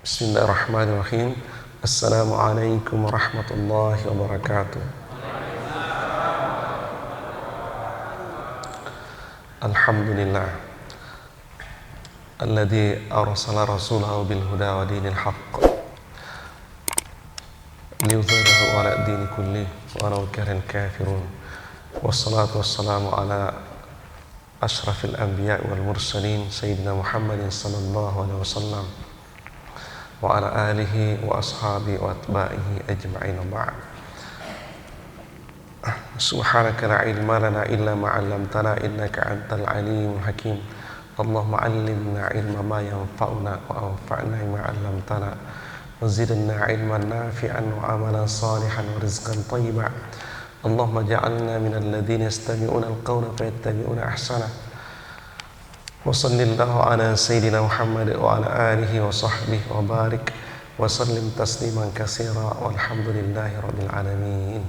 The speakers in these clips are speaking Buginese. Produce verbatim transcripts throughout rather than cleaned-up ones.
Bismillahirrahmanirrahim. Assalamualaikum warahmatullahi wabarakatuh. Alhamdulillah. Alladzi arsala rasulahu bil huda wa dinil haqq liyuzhirahu ala dini kulli walau karihal kafirun. Wassalatu wassalamu ala asyrafil anbiya wal mursalin sayyidina Muhammadin sallallahu alaihi wasallam wa ala alihi wa ashabihi wa atba'ihi ajma'in, wa ba'd. Subhanaka la ilma lana illa ma 'allamtana innaka antal alimul hakim. Allahumma 'allimna ilma ma yanfa'una wa anfa'na bima 'allamtana wa zidna ilman nafi'an wa amalan salihan wa rizqan thayyiba. Allahumma ja'alna minal ladzina yastami'unal qawla fayattabi'una ahsana. Wa sallallahu ala sayyidina Muhammad wa ala alihi wa sahbihi wa barik wa sallim tasliman katsira, walhamdulillahi rabbil alamin.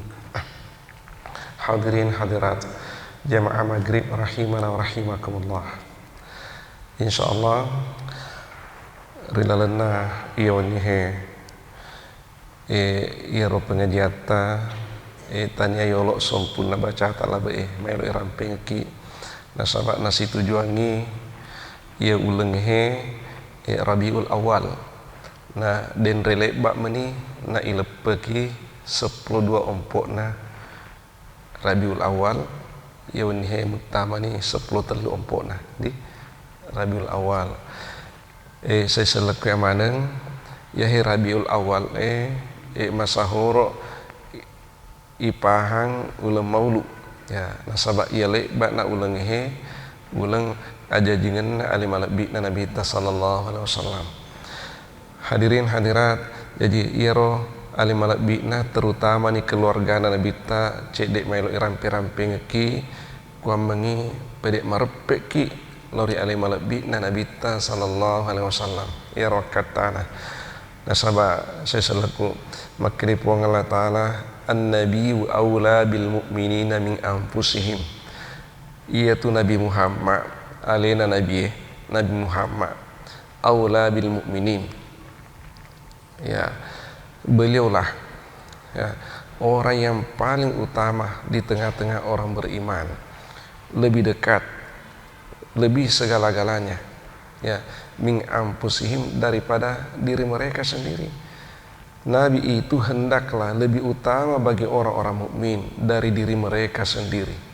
Hadirin hadirat jamaah maghrib rahimana wa rahimakumullah. Insyaallah, ri lalenna iya wennihe, e, iyaro pengajiatta, e, tania yolo sompunna bacata labe'e, maelo irampengekki, nasaba nasitujuangngi iya ulengngehe, e, Rabiul Awal. Na denre lebba meni na ileppeki seppulo dua ompo'na Rabiul Awal, iya wennihe muttamani seppulo tellu ompo'na di Rabiul Awal. E, sai sellekku maneng, iyahe Rabiul Awal e, e, masahoro ipahang uleng maulu. Ya, nasaba iya lebba na ulengngehe, uleng ajajingenna ale malebbi'na Nabitta sallallahu alaihi wasallam. Hadirin hadirat, jaji iyaro ale malebbi'na, terutamani keluargana Nabitta, cedde maelo irampe-rampengekki, kuammengi pede mareppekki lao ri ale malebbi'na Nabitta sallallahu alaihi wasallam. Iyaro akkattana. Nasaba sai sellekku, makkeda Puang Allah Ta'ala, "An-nabiyyu aula bil mu'minina min anfusihim." Iyatu Nabi Muhammad, alena nabie, Nabi Muhammad, aula bil mu'minin. Ya, beliaulah, ya, orang yang paling utama di tengah-tengah orang beriman, lebih dekat, lebih segala-galanya, ya, min anfusihim, daripada diri mereka sendiri. Nabi itu hendaklah lebih utama bagi orang-orang mukmin dari diri mereka sendiri.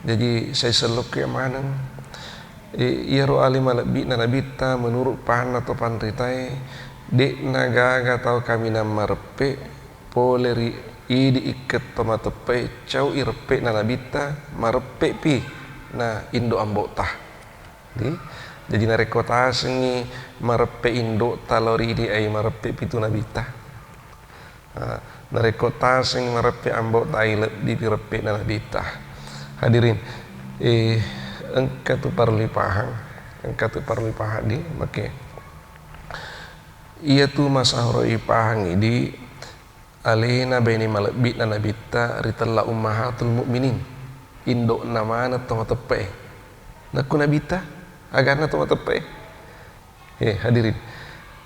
Jaji, sai sellokku maneng, e, iyaro ale malebbi'na Nabitta, menurut pahanna to panritae, de'na gaga tau kaminang mareppe pole ri idi ikkeng to mateppe'e, cau i reppe'na Nabitta, mareppe'pi na indo ambo'ta. Di? Jaji, narekko tasengngi mareppe indo'ta lao ri idi, ai mareppe pitu Nabitta. Ah, narekko tasengngi mareppe ambo'ta, ai lebbipi reppe'na Nabitta. Hadirin, eh, engka tu parellu ipahang, engka tu parellu ipahang di, oke. Iyatu masahoro ipahang idi, alena baine malebbi'na Nabitta ritella ummahatul mukminin, indo'na maneng to mateppe'e. Nakku Nabitta, aganna to mateppe'e? Eh, hadirin,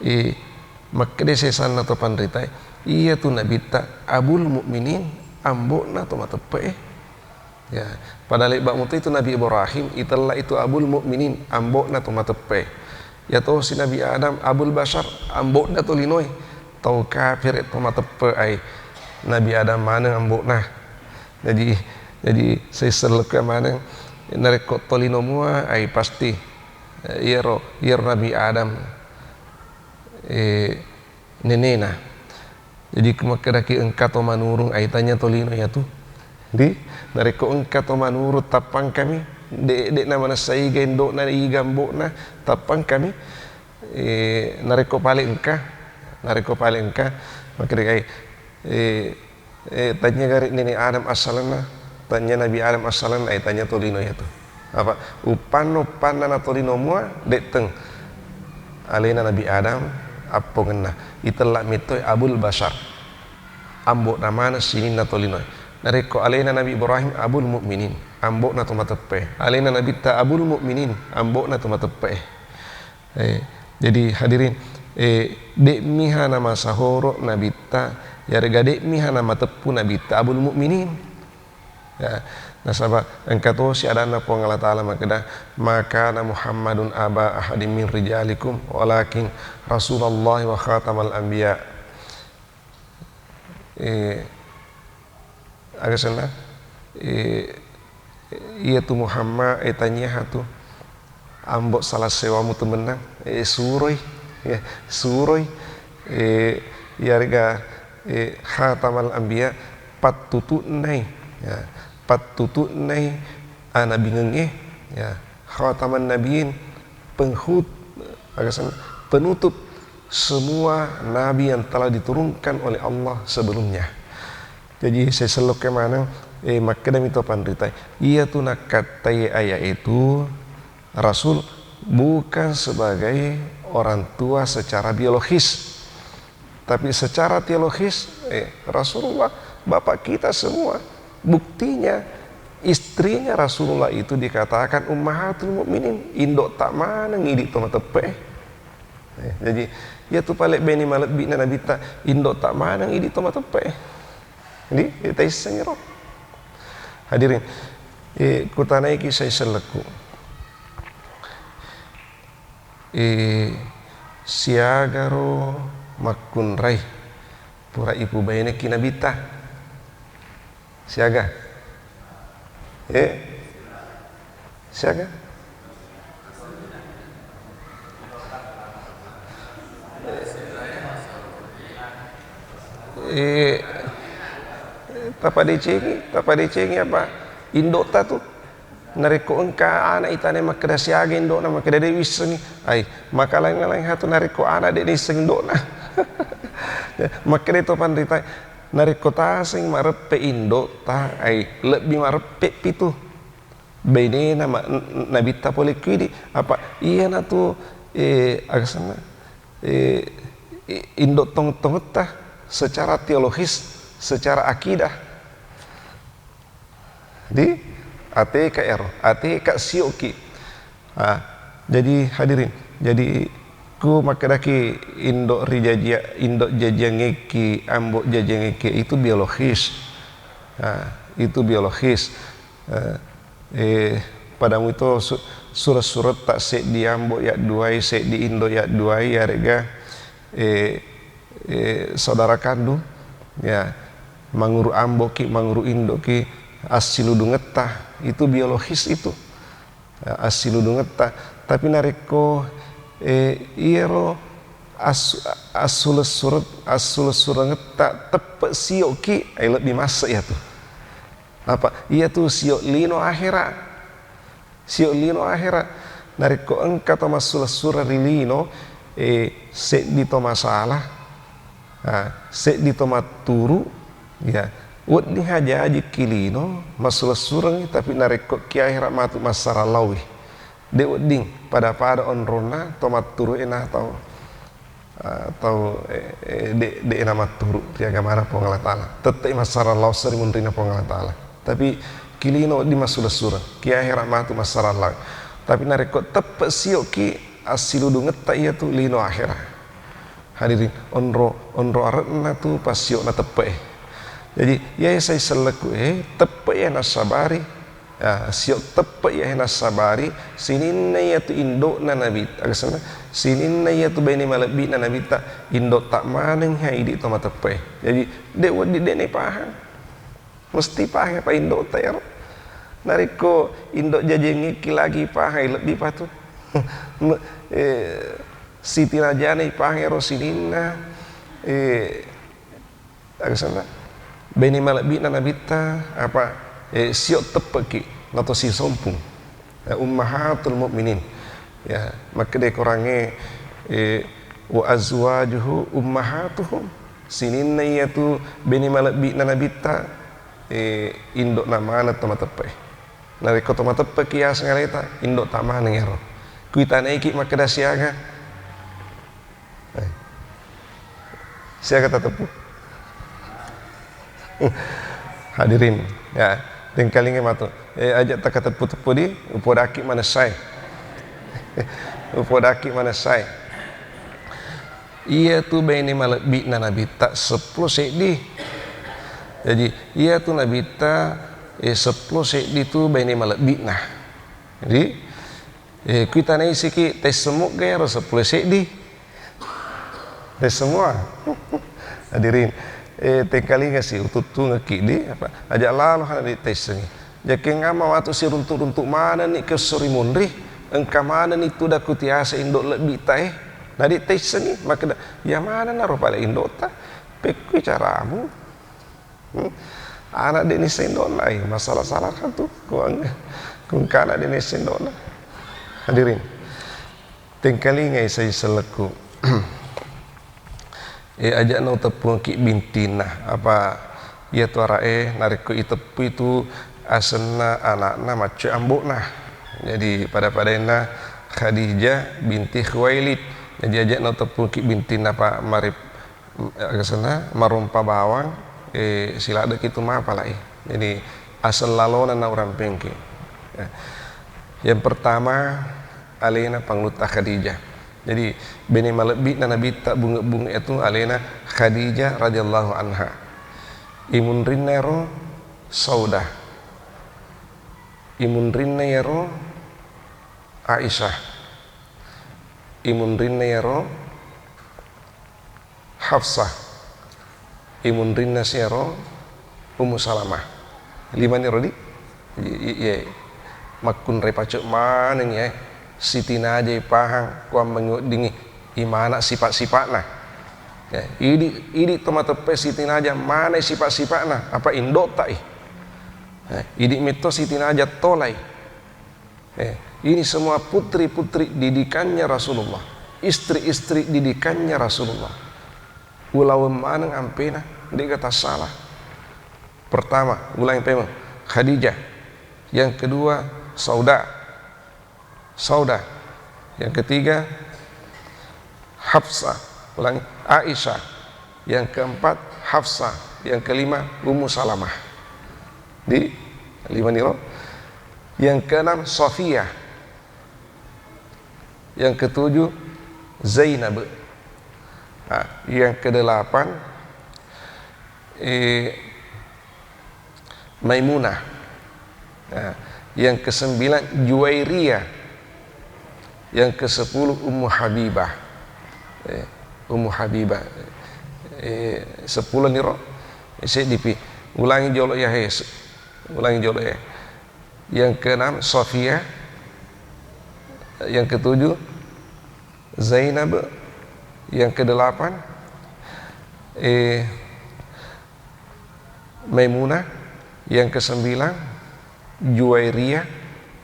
eh, makkeda sesanna to panritae, iyatu Nabitta abul mukminin, ambo'na to mateppe'e. Ya, pada lebba muto itu Nabi Ibrahim, itella itu abul mukminin, ambo'na to mateppe. Ya tosi Nabi Adam, abul basyar, ambo'na tolinoe. Tau kafir to mateppe ai Nabi Adam maneng ambo'na. Jadi, jadi sesellekku maneng, narekko tolino mua ai pasti, eh, iyaro, iyaro Nabi Adam, eh, nenena. Jadi, ko makkedaki engka to manurung, ai tanya tolino iyatu. Di, narekko engka to manurung, tappangkami. De, de na manessa iga indo'na, iga ambo'na, tappangkami. Eh, narekko pale engka, narekko pale engka, makkedaki, eh, eh, tanya gare Nene Adam assalenna, tanya Nabi Adam assalenna, ai tanya tolino iyatu. Apa? Uppanna-uppanna natolino mua, detteng. Alena Nabi Adam, appongenna. Itella metoi abul basyar. Ambo'na maneng sininna tolinoe. Narekko alena Nabi Ibrahim abul mukminin, ambo'na to mateppe. Alena Nabitta abul mukminin, ambo'na to mateppe. Eh, jadi hadirin, Eh, de'miha namasahoro Nabitta, yarega de'miha namateppu Nabitta Abul Mukminin. Ya, nasaba engka tosi adanna Puang Allah Ta'ala makkeda, "Ma kana Muhammadun aba ahadin min rijalikum, walakin Rasulullah wa khatamal anbiya." Eh, aga senna? Eh, iya tu Muhammad, eh, tania tu ambo salah sewamu tu mennang, eh, suroi, ya, suroi, eh, yarega, eh, khatamal anbiya, pattutu'nai, ya, pattutu'nai anabingengnge, ya, khataman nabiyyin, penghut-, aga senna, penutup semua nabi yang telah diturunkan oleh Allah sebelumnya. Jaji, sai sellokke maneng, eh, makkedami to panrita, iya tu nakkattai ayat itu, Rasul bukan sebagai orang tua secara biologis, tapi secara teologis, eh, Rasulullah bapak kita semua. Buktinya, istrinya Rasulullah itu dikatakan ummahatul mukminin, indo'ta maneng idi to mateppe'e. Eh, jaji, iya tu pale bene malebbi'na Nabitta, indo'ta maneng idi to mateppe'e. Jadi, eh, taissengi ro. Hadirin, eh, kutanaiki sai sellekku. Eh, siagaro makkunrai pura ipubainekki Nabitta? Siaga? Eh? Siaga? Eh, tapadecengi, tapadecengi apa? Indo'ta tu. Narekko engka ana' itane makkeda siaga indo'na, makkeda de' wissengi. Ai, makalaing-laing hatu narekko ana' de' naisseng indo'na. Makkeda to panrita, narekko taseng mareppe' indo'ta, ai, lebbi mareppe' pitu bainena ma-, n-, n-, Nabitta pole ku idi. Apa iyanatu, eh, aga senna, eh, i-, indo' tong-, tongetta secara teologis, secara akidah. Di ateka ero, ateka sioki. Ah, jadi hadirin, jadi ku makkedaki indo' rijajia-, indo' jajiangekki, ambo' jajiangekki itu biologis. Ah, itu biologis. Eh, eh, pada muto su-, sureng-surengta seddi ambo' yadduai, seddi indo' yadduai, yarega, eh, eh, saudara kandung, ya, manguru ambo'ki, manguru indo'ki, assiludungetta, itu biologis itu. Ya, assiludungetta. Tapi narekko, eh, iyaro as-, assulessureng-, assulessurengetta teppe' sio'ki, eh, lebbi masse' iyatu. Apa? Iyatu sio' lino ahera'. Sio' lino ahera'. Narekko engka to massulessureng ri lino, eh, seddi to masalah, ah, seddi to matturu', ya, wedding hajajikki lino, massulessurengngi, tapi narekko ki ahera' matu massarang laowi. De' wedding pada-pada onronna to matturu'e na tau, ah, tau, eh, eh, de', de' namatturu' ri agamana Puang Allah Ta'ala. Tette'i massarang lao seri munrinna Puang Allah Ta'ala. Tapi ki lino wedding massulessureng, ki ahera' matu massarang lao. Tapi narekko teppe' sio'ki, assiludungetta iyatu lino ahera'. Hadirin, onro, onro are'na tu passio'na teppe'e. Jadi, iyae sai sellekku, eh, teppe'i nassabari, ya, sio' teppe'i nassabari, sininna iyatu indo'na Nabi, aga senna, sininna iyatu baine malebbi'na Nabitta, indo'ta maneng ha idi' to mateppe'e. Jadi, de' wedding de' naipahang. Mesti pahang apa indo'ta iyaro. Narekko indo' jajengngekki lagi pahang, lebbi patu. Me-, eh, Siti Najana ipahang ero sininna, eh, aga senna? Baine malebbi'na Nabitta, apa, eh, sio' teppe'ki, nato sisompung. Ya, ummahatul mukminin. Ya, makkeda Korangnge, eh, "Wa azwajuhu ummahatuhum." Sininna iyatu baine malebbi'na Nabitta, eh, indo'na maneng to mateppe'e. Narekko to mateppe'ki yaseng aleta, indo'ta maneng ero. Kuitanaiki makkeda siaga? Eh. Siaga tateppu? Hadirin, ya, tengkalinga matu. Eh, aja' takateppu-teppu di, upodaki manessai. Upodaki manessai. Iyatu baine malebbi'na Nabitta seppulo seddi. Jaji, iyatu Nabitta, eh, seppulo seddi tu baine malebbi'na. Jadi, eh, kuitanai siki, taisseng muga iyaro seppulo seddi? Taisseng mua. Hadirin, eh, tengkalinga si, ututtungekki di, apa, aja lalo hana di taissengi. Jakengngama watu siruntu-runtu manenni ke esso ri munri, engka manenni tudang kutiasa indo lebbi'ta e. Nadi taissengi, makkeda, "Iya manenna ro pale indota? Pekkui caramu?" Hmm? Anak de nisseng indona, eh, masalah-salah kan tu, kuang-, kungkana de nisseng indona. Hadirin, tengkalingai sai sellekku. Eh, aja nauteppungki bintinna, apa iyatu ara'e narekko iteppui tu asenna anakna maccoe ambo'na. Jadi pada-padainna Khadijah binti Khuwailid. Jadi aja nauteppungki bintinna, Pak, mari, asenna marompa bawang, eh, siladdeki tu mapalai. Jadi aseng lalona naurampengki. Ya. Yang pertama, alena Pangulutta Khadijah. Jadi, bene malebbi'na Nabitta bunge-bunge itu alena Khadijah radhiyallahu anha. Imunrinna ero Saudah. Imunrinna ero Aisyah. Imunrinna ero Hafsah, imunrinna siaro Ummu Salamah. Limani rodi? I-, i-, iye. Makkunrai pacok maneng iye. Sitinaja ipahang kuammengngi weddingngi imana sipa-sipa'na. Ya, idi, idi to mateppe sitinaja maneng sipa-sipa'na, apa indo'ta i. Ya, idi metto sitinaja tolai. Eh, ini semua putri-putri didikannya Rasulullah, istri-istri didikannya Rasulullah. Ulaweng maneng ampena, de'ga tassala. Pertama, ulangi pemeng, Khadijah. Yang kedua, Sauda. Sauda. Yang ketiga, Hafsah. Ulangi, Aisyah. Yang keempat, Hafsah. Yang kelima, Ummu Salamah. Di lima niro. Yang keenam, Safiyah. Yang ketujuh, Zainab. Nah, yang kedelapan, eh, Maimunah. Nah, yang kesembilan, Juwairiyah. Yang kesepuluh, Ummu Habibah. Eh, Ummu Habibah. Eh, seppulo niro, seddipi. Ulangi jolo ya, he. Ulangi jolo ya. Yang keenam, Sofia. Yang ketujuh, Zainab. Yang kedelapan, eh, Maimunah. Yang kesembilan, Juwairiyah.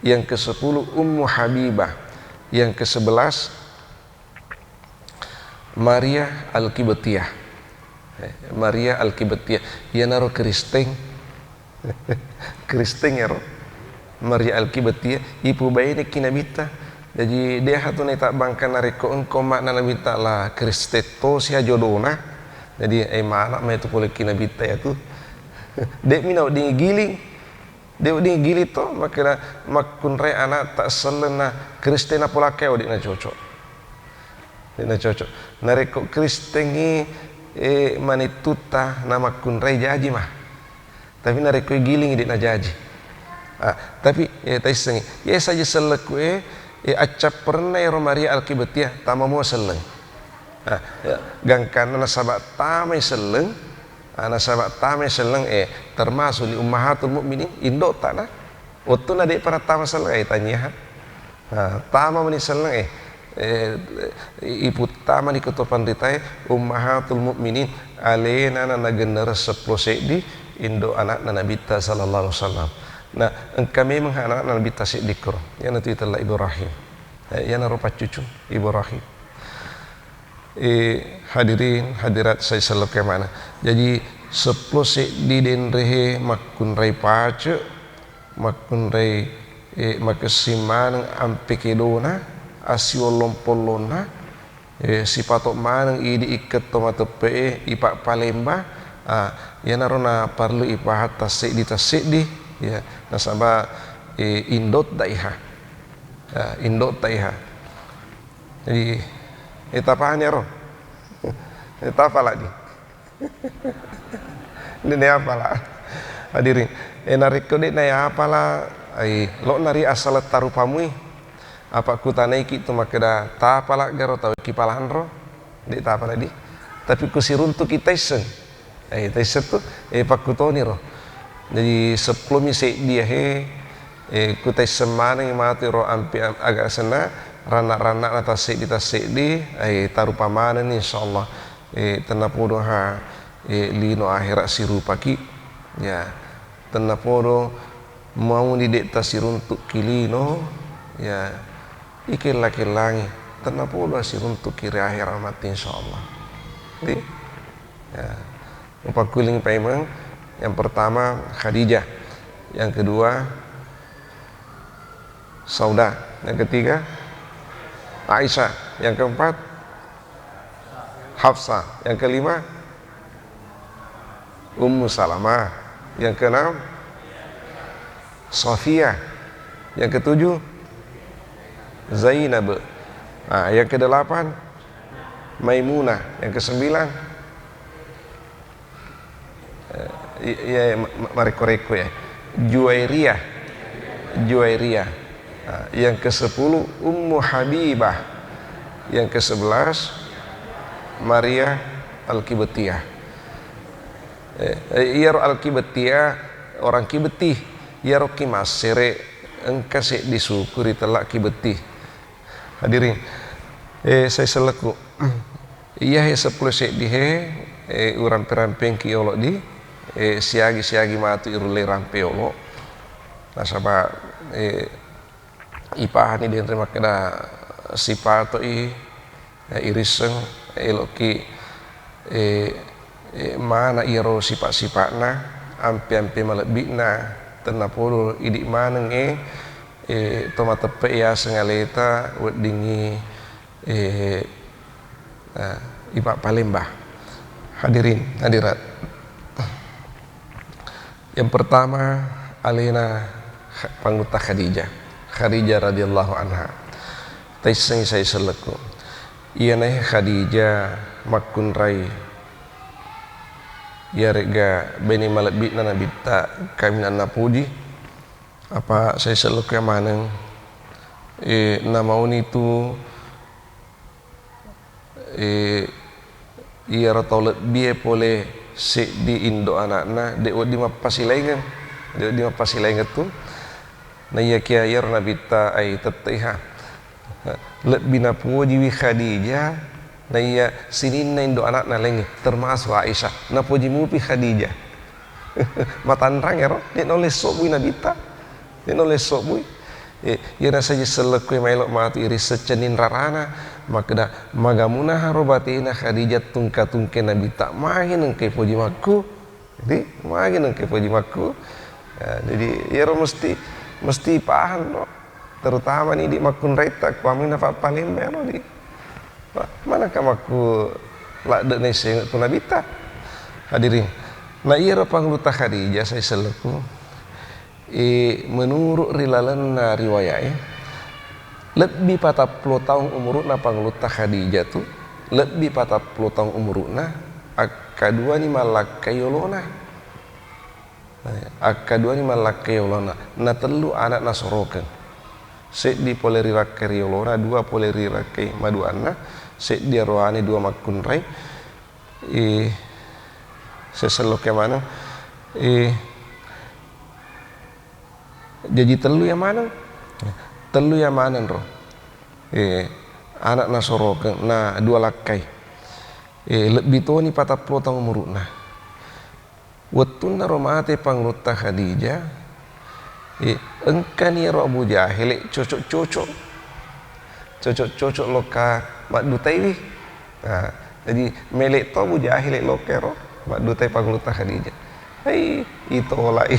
Yang kesepuluh, Ummu Habibah. Yang kesebelas, Maria Al-Qibtiyah. Eh, Maria Al-Qibtiyah. Iyanaro Kristen. Kristen ero. Maria Al-Qibtiyah, ipubainekki Nabitta. Jaji, deha tu naitabbangka narekko engka umma'na Nabitta, la Kristen tosi ha jodona. Jadi, eh, mana mai tu polekki Nabitta iyatu. De'mi nawedding giling. De' wedding giling to, makkeda makkunrai ana'ta selleng na Kristen napolakkai, oh, de'na cocok. De'na cocok. Narekko Kristengngi, eh, manittutta namakkunrai jaji mah. Tapi narekko gilingngi de'na jaji. Ah, tapi, eh, taissengngi. Iye saja sellekku, eh, eh, accapparenna ero Maria Al-Qibtiyah, tama mua selleng. Ah, ya, gangkanna nasaba tamai selleng, ah, nasaba tamai selleng, eh, termasuk li ummahatul mukminin, indo'ta na. Wettuna de'pa nattama selleng, eh, tanyiaha. Ah, tama mani selleng, eh, eh, iputtamani ko to panritae, ummahatul mukminin, alena na nagennereng seppulo seddi, indo anakna Nabitta sallallahu alaihi wasallam. Nah, engka memeng anakna Nabitta seddi koro, iyanatu itella Ibrahim. Eh, iyanaro paccucu Ibrahim. Eh, hadirin, hadirat, sai selleng ke mana. Jaji, seppulo seddi denrehe makkunrai pacek, makkunrai, eh, makessing maneng ampe kedona, assiwollong-pollonna, eh, sipatok maneng idi ikketto mateppe'e, ipappalemba, ah, iyanaro naparlu ipahang tasseddi-tasseddi, ya, nasaba, eh, indotta iha. Ya, indotta iha. Jadi, eh, tapahani aro? Tapala di. Nene apala. Hadirin. Eh, narekko de' na apala, ai, lo' nari asal tarupamui. Apa kutanaiki tu makkeda, tapala garo tau ki palanro? De' tapala di. Tapi kusiruntuki taisseng. Eh, taisseng tu, eh, pakkutoni ro. Jadi, seppulo mi seddi ya, he, eh, kutaisseng maneng matu ro ampi am-, aga senna, ranna-ranna na tasseddi-tasseddi, eh, tarupa maneng, insyaallah. Eh, tennapodo ha, eh, lino akhirat sirupaki. Ya, tennapodo mauni de' tasiruntukki lino, ya, ikella-kellangi. Tennapodo siruntukki ri akhirat matti, insyaallah. Di? Ya. Upakkuling paimeng, yang pertama Khadijah, yang kedua Sauda, yang ketiga Aisyah, yang keempat Hafsah, yang kelima Ummu Salamah, yang keenam Sofia, yang ketujuh Zainab, nah, yang kedelapan Maimunah, yang kesembilan Eh, i-, iya, ma-, ma-, marekko-rekko ya. Juwairiyah. Juwairiyah. Nah, yang kesepuluh Ummu Habibah. Yang kesebelas Maria Al-Qibtiyah. Eh, eh, iyaro Al-Qibtiyah, orang Qibti, iyaro ki massere engka seddi suku ritella Qibti. Hadirin, eh, sai selleku. Iyahe seppulo seddi he, eh, urampe-rampengki yolo di, eh, siagi-siagi matu irulle rampe yolo. Nasaba, eh, ipahani denre makkeda sipato i, eh, irisseng, eh, eloki, eh, eh, mana iyaro sipa-sipa'na, ampe-ampe malebbi'na, tennapodo idi maneng, eh, eh, to mateppe yaseng aleta weddingngi, eh, eh, ipappalemba. Hadirin, hadirat. Yang pertama, alena Kh-, Pangulutta Khadijah. Khadijah radhiyallahu anha. Taissengi sai sellekku. Iyanae Khadijah makkunrai. Iyaregga baine malebbi'na Nabitta kaminang napuji. Apa sai sellekku maneng, eh, namauni tu, eh, iyaro tau lebbie pole seddi indo anakna, de' wedding mappasilaingeng, de' wedding mappasilaingeng tu. Naiyakia iyaro Nabitta ai tette'iha. Lebbi napojiwi Khadijah, naiya sininna indo anakna laingnge, termasuk Aisyah. Napoji mupi Khadijah. Matanrang ero, de' naulle sobbui Nabitta. De' naulle sobbui. Eh, iyana saja sellekku maelo matu irisseng cenning rarana, makkeda, magamuna haro batena Khadijah tungka-tungke Nabitta, magi nengka poji makku. Jadi, magi nengka poji makku. Ya, jadi, iyaro mesti, mesti paham, no. Terutama ni di makkunraitta, kuamina pappalemba, no, di. Wah, manakka makku ladde' naisseng tu Nabitta? Hadirin. Na iyaro Pangulutta Khadijah sai sellekku, eh, menurut ri lalenna riwayat, eh, lebbi patappulo taung umuru'na Pangulutta Khadijah tu, lebbi patappulo taung umuru'na, akkaduani mallakkai yolona. Akkaduani mallakkai yolona, natellu ana' nasorokeng. Seddi pole rirakkai ri yolona, dua pole rirakkai maduanna, seddi aroane dua makkunrai. Eh, sesellokka maneng. Eh, jaji tellu ya maneng. Tellu ya maneng ro. Eh, ana' nasorokeng, na dua lakkai. Eh, lebbi toni patappulo taung umuru'na. Wettunnaro mate Pangulutta Khadijah, eh, engkani ero Abu Jahele cocok-cocok. Cocok-cocok lokka maddutaiwi. Nah, jadi mele to Abu Jahele lokka ero maddutai Pangulutta Khadijah. Hei, itolai.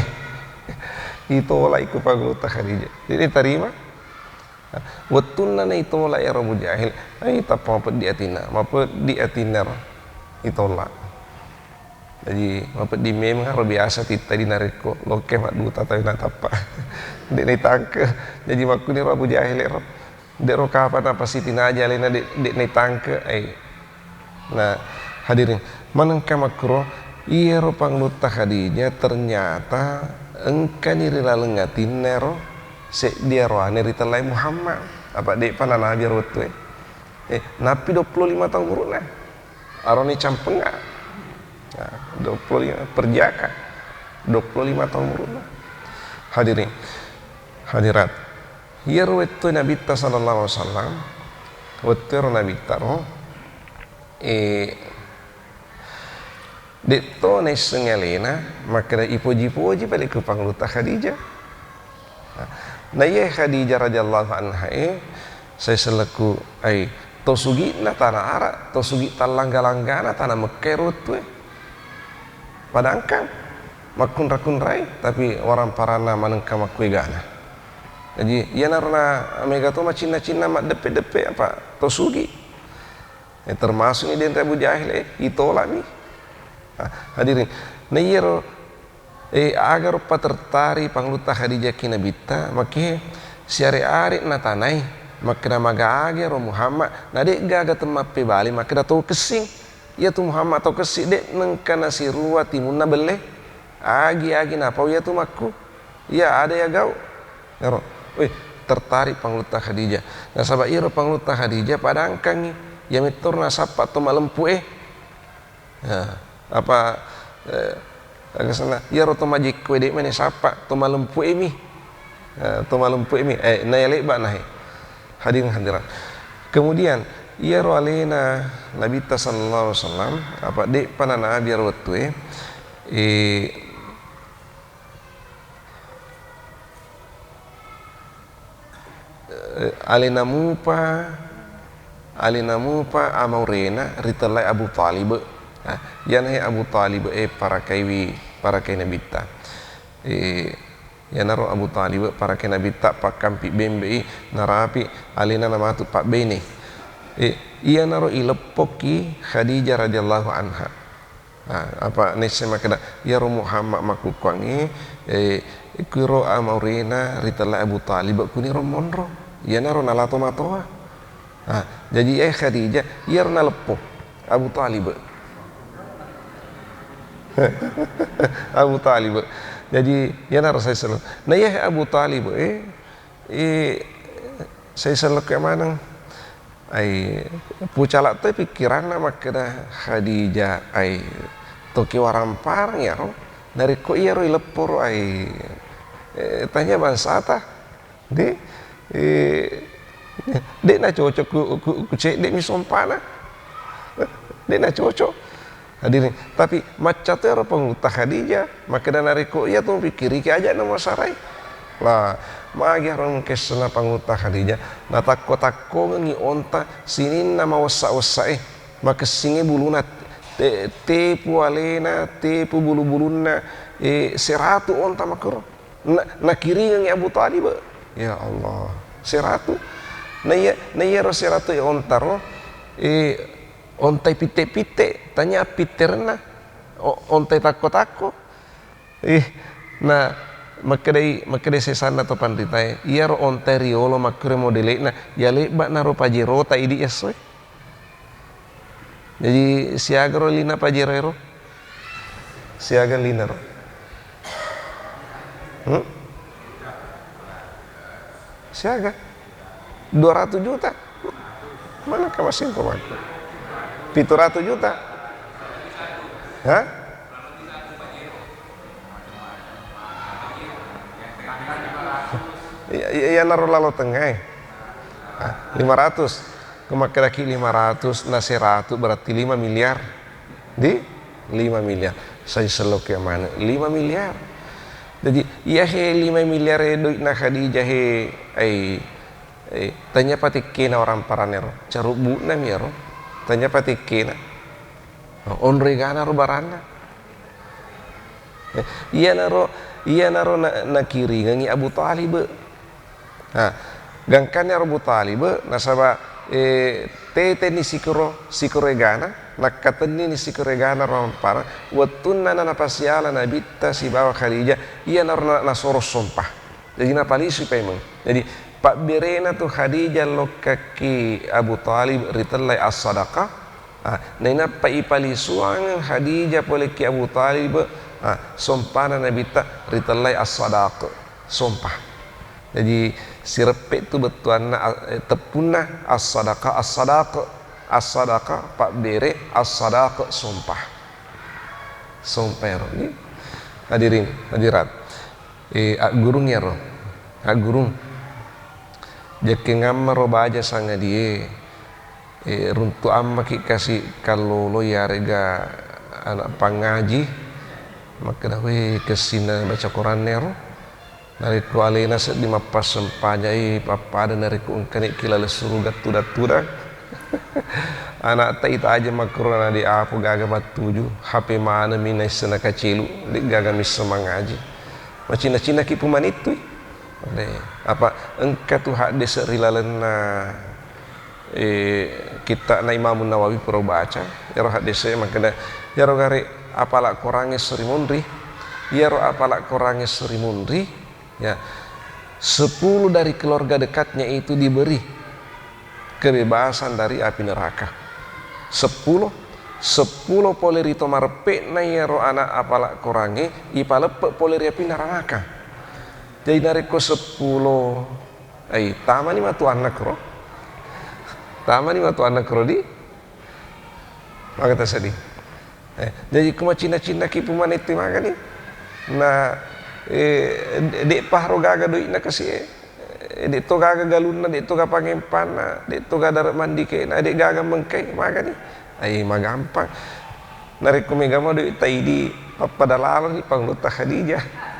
Itolai ku Pangulutta Khadijah. Jadi tarima. Wettunna naitola ero Abu Jahil, ai tappa mapeddi atinna, mapeddi atinna ro itola. Jaji mapeddi memeng ro biasa titta di narekko lokke madduta tau natappa. De' naitangke. Jaji makkuniro Abu Jahil ero. De' ro kapang napasitinaja alena de', de' naitangke. Ai. Na, Hadirin, manengka makkuro, iyaro Pangulutta Khadijah ternyata engkani ri laleng atinna ero seddi aroane ritellai Muhammad. Apa de'pa nanabi ero wettue? Eh, nappi dua puluh lima taung umuru'na. Aroni campengnga. Nah, dua puluh lima, perjaka. Dua puluh lima taung umuru'na. Hadirin, hadirat. Iyaro wettue Nabitta sallallahu alaihi wasallam, wettuero Nabitta ro, eh, de'to naissengngi alena makkeda ipoji-poji pale ku Pangulutta Khadijah. Nah, naiya Khadijah radhiyallahu anha e, sai selleku ai to sugi'na tana Arab, to sugi tallangga-langgana tana Mekkah ero wettue. Padangkang makkunra-kunrai, tapi waramparanna manengka makkuegana. Jaji, iyanaro na mega to macinna-cinna maddeppe-deppe apa to sugi. Eh, termasuk ni denre Abu Jahil, eh, itolak mi. Ah, hadirin, na iyaro, eh, agaro patertari Pangulutta Khadijah ki Nabitta, make siare-are natanai, makkeda maga aga ero Muhammad, na de gaga temmappebali, makkeda to kessing. Iyatu Muhammad to kessing, de nengka nasirua timunna belle. Agi-agi napau iyatu makku. Iya, ada iya gau. Ero, wih, tertarik Pangulutta Khadijah. Nasaba iyaro Pangulutta Khadijah padangkangngi, iya mettoro nasappa to malempu e. Ya, apa, eh, aga senna, iyaro to majekko e de mani sappa, to malempu e mi. Eh, to malempu e mi. Eh, naya lebba nahe. Hadirin hadirat. Kemudian, iyaro alena Nabitta sallallahu alaihi wasallam, apa de'pa nanabi ero wettue, eh, Eh, alena mupa, alena mupa amaurena ritellai Abu Thalib. Ah, iyanahe Abu Thalib e parakaiwi, parakai Nabitta. Eh, iyanaro Abu Thalib parakai Nabitta pakkampi bembe'i narapi alena namatu pabbene. Eh, iyanaro ileppokki Khadijah radhiyallahu anha. Nah, apa naisseng makkeda, iyaro Muhammad makkukkuangnge, eh, kuiro amaurena ritellai Abu Thalib kuniro monro. Iyanaro nalato matoa. Nah, jaji, eh, Khadijah, iyaro naleppo Abu Thalib. Abu Thalib. Jaji, iyanaro sai selo. Nah, iya Abu Thalib, eh, Eh, sai sellokka maneng. Ai, pucala toi pikkiranna makkeda Khadijah, ai, toki waramparang iyaro. Narekko iyaro ilepporo, ai, eh, tanya bangsata. De, eh, de nacocok ku, ku, ku cedde mi sompana. De nacocok. Hadirin, tapi macca to ero Pangulutta Khadijah, makkeda narekko iya tu pikkiriki aja na masarai. Lah, magi harus mengkesena Pangulutta Khadijah, natakko-takkongengi onta sininna mawessa-wessa e, makessingi buluna te-, tepu alena, tepu bulu-bulunna, eh, seratu onta makkoro. Na-, nakiringengi Abu Thalib. Ya Allah, seratu. Na iya, na iyaro seratu e onta ro, eh, ontai pitte-pitte, tanya pitterenna, o-, ontai takko-takko. Ih, na makkedai, makkedai sesanna to panritae, iyaro ontai riolo makkure modele'na, ya lebba naro Pajero ta idi essoe. Jaji siaga ro lina Pajero ero? Siaga lina ro? Hmm? Siaga? Dua ratus juta? Mana ka masing ko mako? Pitu ratus juta? Hah? Iya, iya, iya, naro lalo tengah, eh. Ah, lima ratus. Ko makkedaki lima ratus na seratu berarti lima miliar. Di? Lima miliar. Sai selloke maneng, lima miliar. Jadi, iya he lima miliar e doi'na Khadijah he, ai, ai, tanya patekkena orang paranero. Carubbu'na mi ero. Tanya patekkena. Onroi gana ro baranna. Eh, iyanaro, iyanaro na-, nakiringengi Abu Thalib. Nah, gangkanna Abu Thalib, nasaba, eh, teteni sikoro, sikoro egana, nakkatenni ni sikoro egana ro ampara, wettunna na-, napasiala Nabitta sibawa Khadijah, iyanaro na-, nasoro sompa. Jadi napalisu paimeng. Jadi, pabberena tu Khadijah lokkakki Abu Thalib ritellai as-sadaqah, Ah, nainappa ipalisuangeng Khadijah pole ki Abu Thalib, ah, sompana Nabitta ritellai as-sadaq, sompa. Jaji, sireppe tu bettuanna, ah, eh, teppunna as-sadaqah, as-sadaq, as-sadaqah, pabbere, as-sadaq, sompa. Sompa ero. Ni, hadirin, hadirat. Eh, aggurung ero. Aggurung. Jekkeng ammaro baja sangadie. Eh, runtu ammaki kasi kallolo iyarega anak pangaji. Makkeda, "Weh, kessinna baca Quran ero." Narekko alena seddi mappassempajai, pappada narekko engkani ki laleng suruga tudang-tudang. Anakta itaja makkurana de apo gaga mattuju, H P maneng mi naisseng nakacelu, de gaga misseng mangaji. Macinna-cinnaki pumanittui. De, apa engka tu haddese ri lalenna, eh, kitta'na Imam Nawawi pura baca, iyaro haddese makkeda, iyaro gare apala Qurangnge seri munri, iyaro apala Qurangnge seri munri, ya, sepuluh dari keluarga dekatnya itu diberi kebebasan dari api neraka. Sepuluh, sepuluh pole ri to mareppe'na iyaro anak apala Qurangnge, ipaleppe pole ri api neraka. Jadi narekko seppulo, ai, tamani matu annakkoro. Tamani matu annakkoro di. Maka taseddi. Eh, jadi ko macinna-cinnaki pumanettu magani. Na, eh, de-, de'pa haro gaga doi'na kasi e. Eh, de' to gaga galunna, de' to gaga pangempanna, de' to gaga dare' mandikena, de' gaga mengkai magani. Ai, magampang. Narekko mega mo doi' taidi, pappada laloni Pangulutta Khadijah.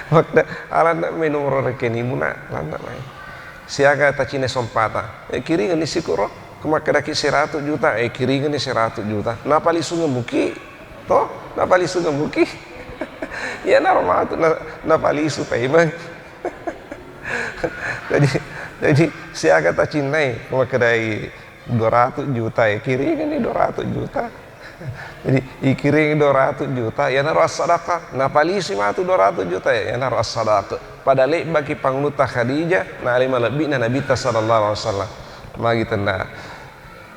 Makkeda, "Alanna mai nomoro rekenimuna, lanna mai. Siaga tacinai sompata?" Eh, kiringenni sikoro. Ko makkedaki seratu juta, eh, kiringenni seratu juta. Napalisungeng muki, to? Napalisungeng muki. Iyanaro matu na-, napalisu paimeng. Jadi, jadi siaga tacinnai, ko makkedai dua ratus juta, ya, kiringenni dua ratus juta. Jadi, ikiringi dua ratus juta, iyanaro as-sadaqah. Napalisi matu dua ratus juta, ya, iyanaro as-sadaqah. Pada lebbaki Pangulutta Khadijah, naalai malebbi'na Nabitta sallallahu alaihi wasallam. Magi tenna,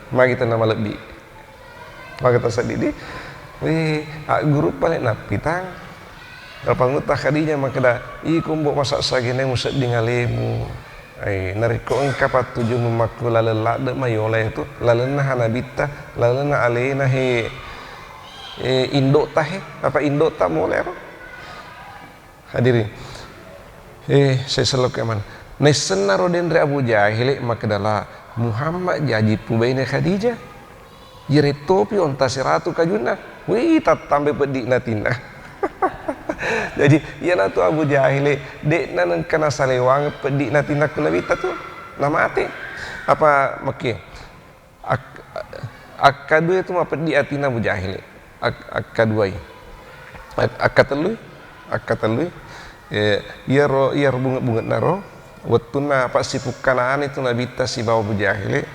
magi tenna malebbi. Magi taseddidi. Weh, agguru pale nappitang. Pangulutta Khadijah makkeda, "Iko mbo masassagenai musedding alemu. Ai, narekko engka pattujummu makku laleng ladde mayola itu, lalenna ha Nabitta, lalenna alena he, eh, indo'ta he, apa indo'ta molero." Hadirin. Eh, saya selokkan. Naissennaro denre Abu Jahil makkeda la Muhammad jaji pubaine Khadijah. Iyarettopi onta seratu kajunna. Wih, tattambai peddi'na atinna. Jadi, iyanatu Abu Jahil, de'na nengka nasalewangeng peddi'na atinna ku Nabitta tu, namate. Apa makke? Ak-, akkadua itu mapeddi atinna Abu Jahil. Ak-, akkaduai. Ak-, akkatellui, akkatellui. Eh, iyaro, iyaro bunge-bunge'naro, wettunna passipukkanani tu Nabitta sibawa Abu Jahil,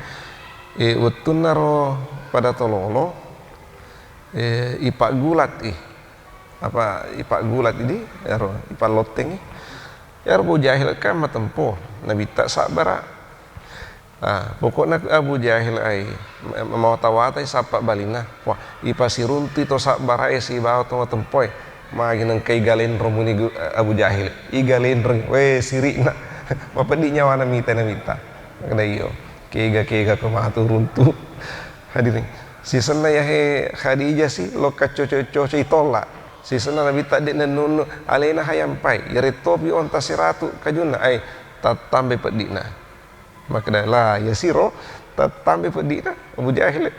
eh, wettunnaro pada tololo, eh, ipaggulat i, apa, ipaggulat idi, ero, ipallottengi. Ero Abu Jahil kan matempo, Nabitta sabbara. Ah, pokokna Abu Jahil ai, ma-, mawata-watai sappa balinna. Wah, ipasiruntui to sabbarae sibawa to matempoe. Magi nengka igalenrong muni gu-, Abu Jahil. Igalenrong, weh, siri'na. Mapeddi nyawana mita Nabitta. Makkeda iyo. Kega-kega ko matu runtu. Hadirin. Sisenna yahe Khadijah si, lokka coco-coco itolla. Sisenna Nabitta de' nennunnu, alena hayampai. Yarettopi onta seratu kajunna, ai, tattambai peddi'na. Makkeda, "La, yasiro tattambai peddi'na Abu Jahil."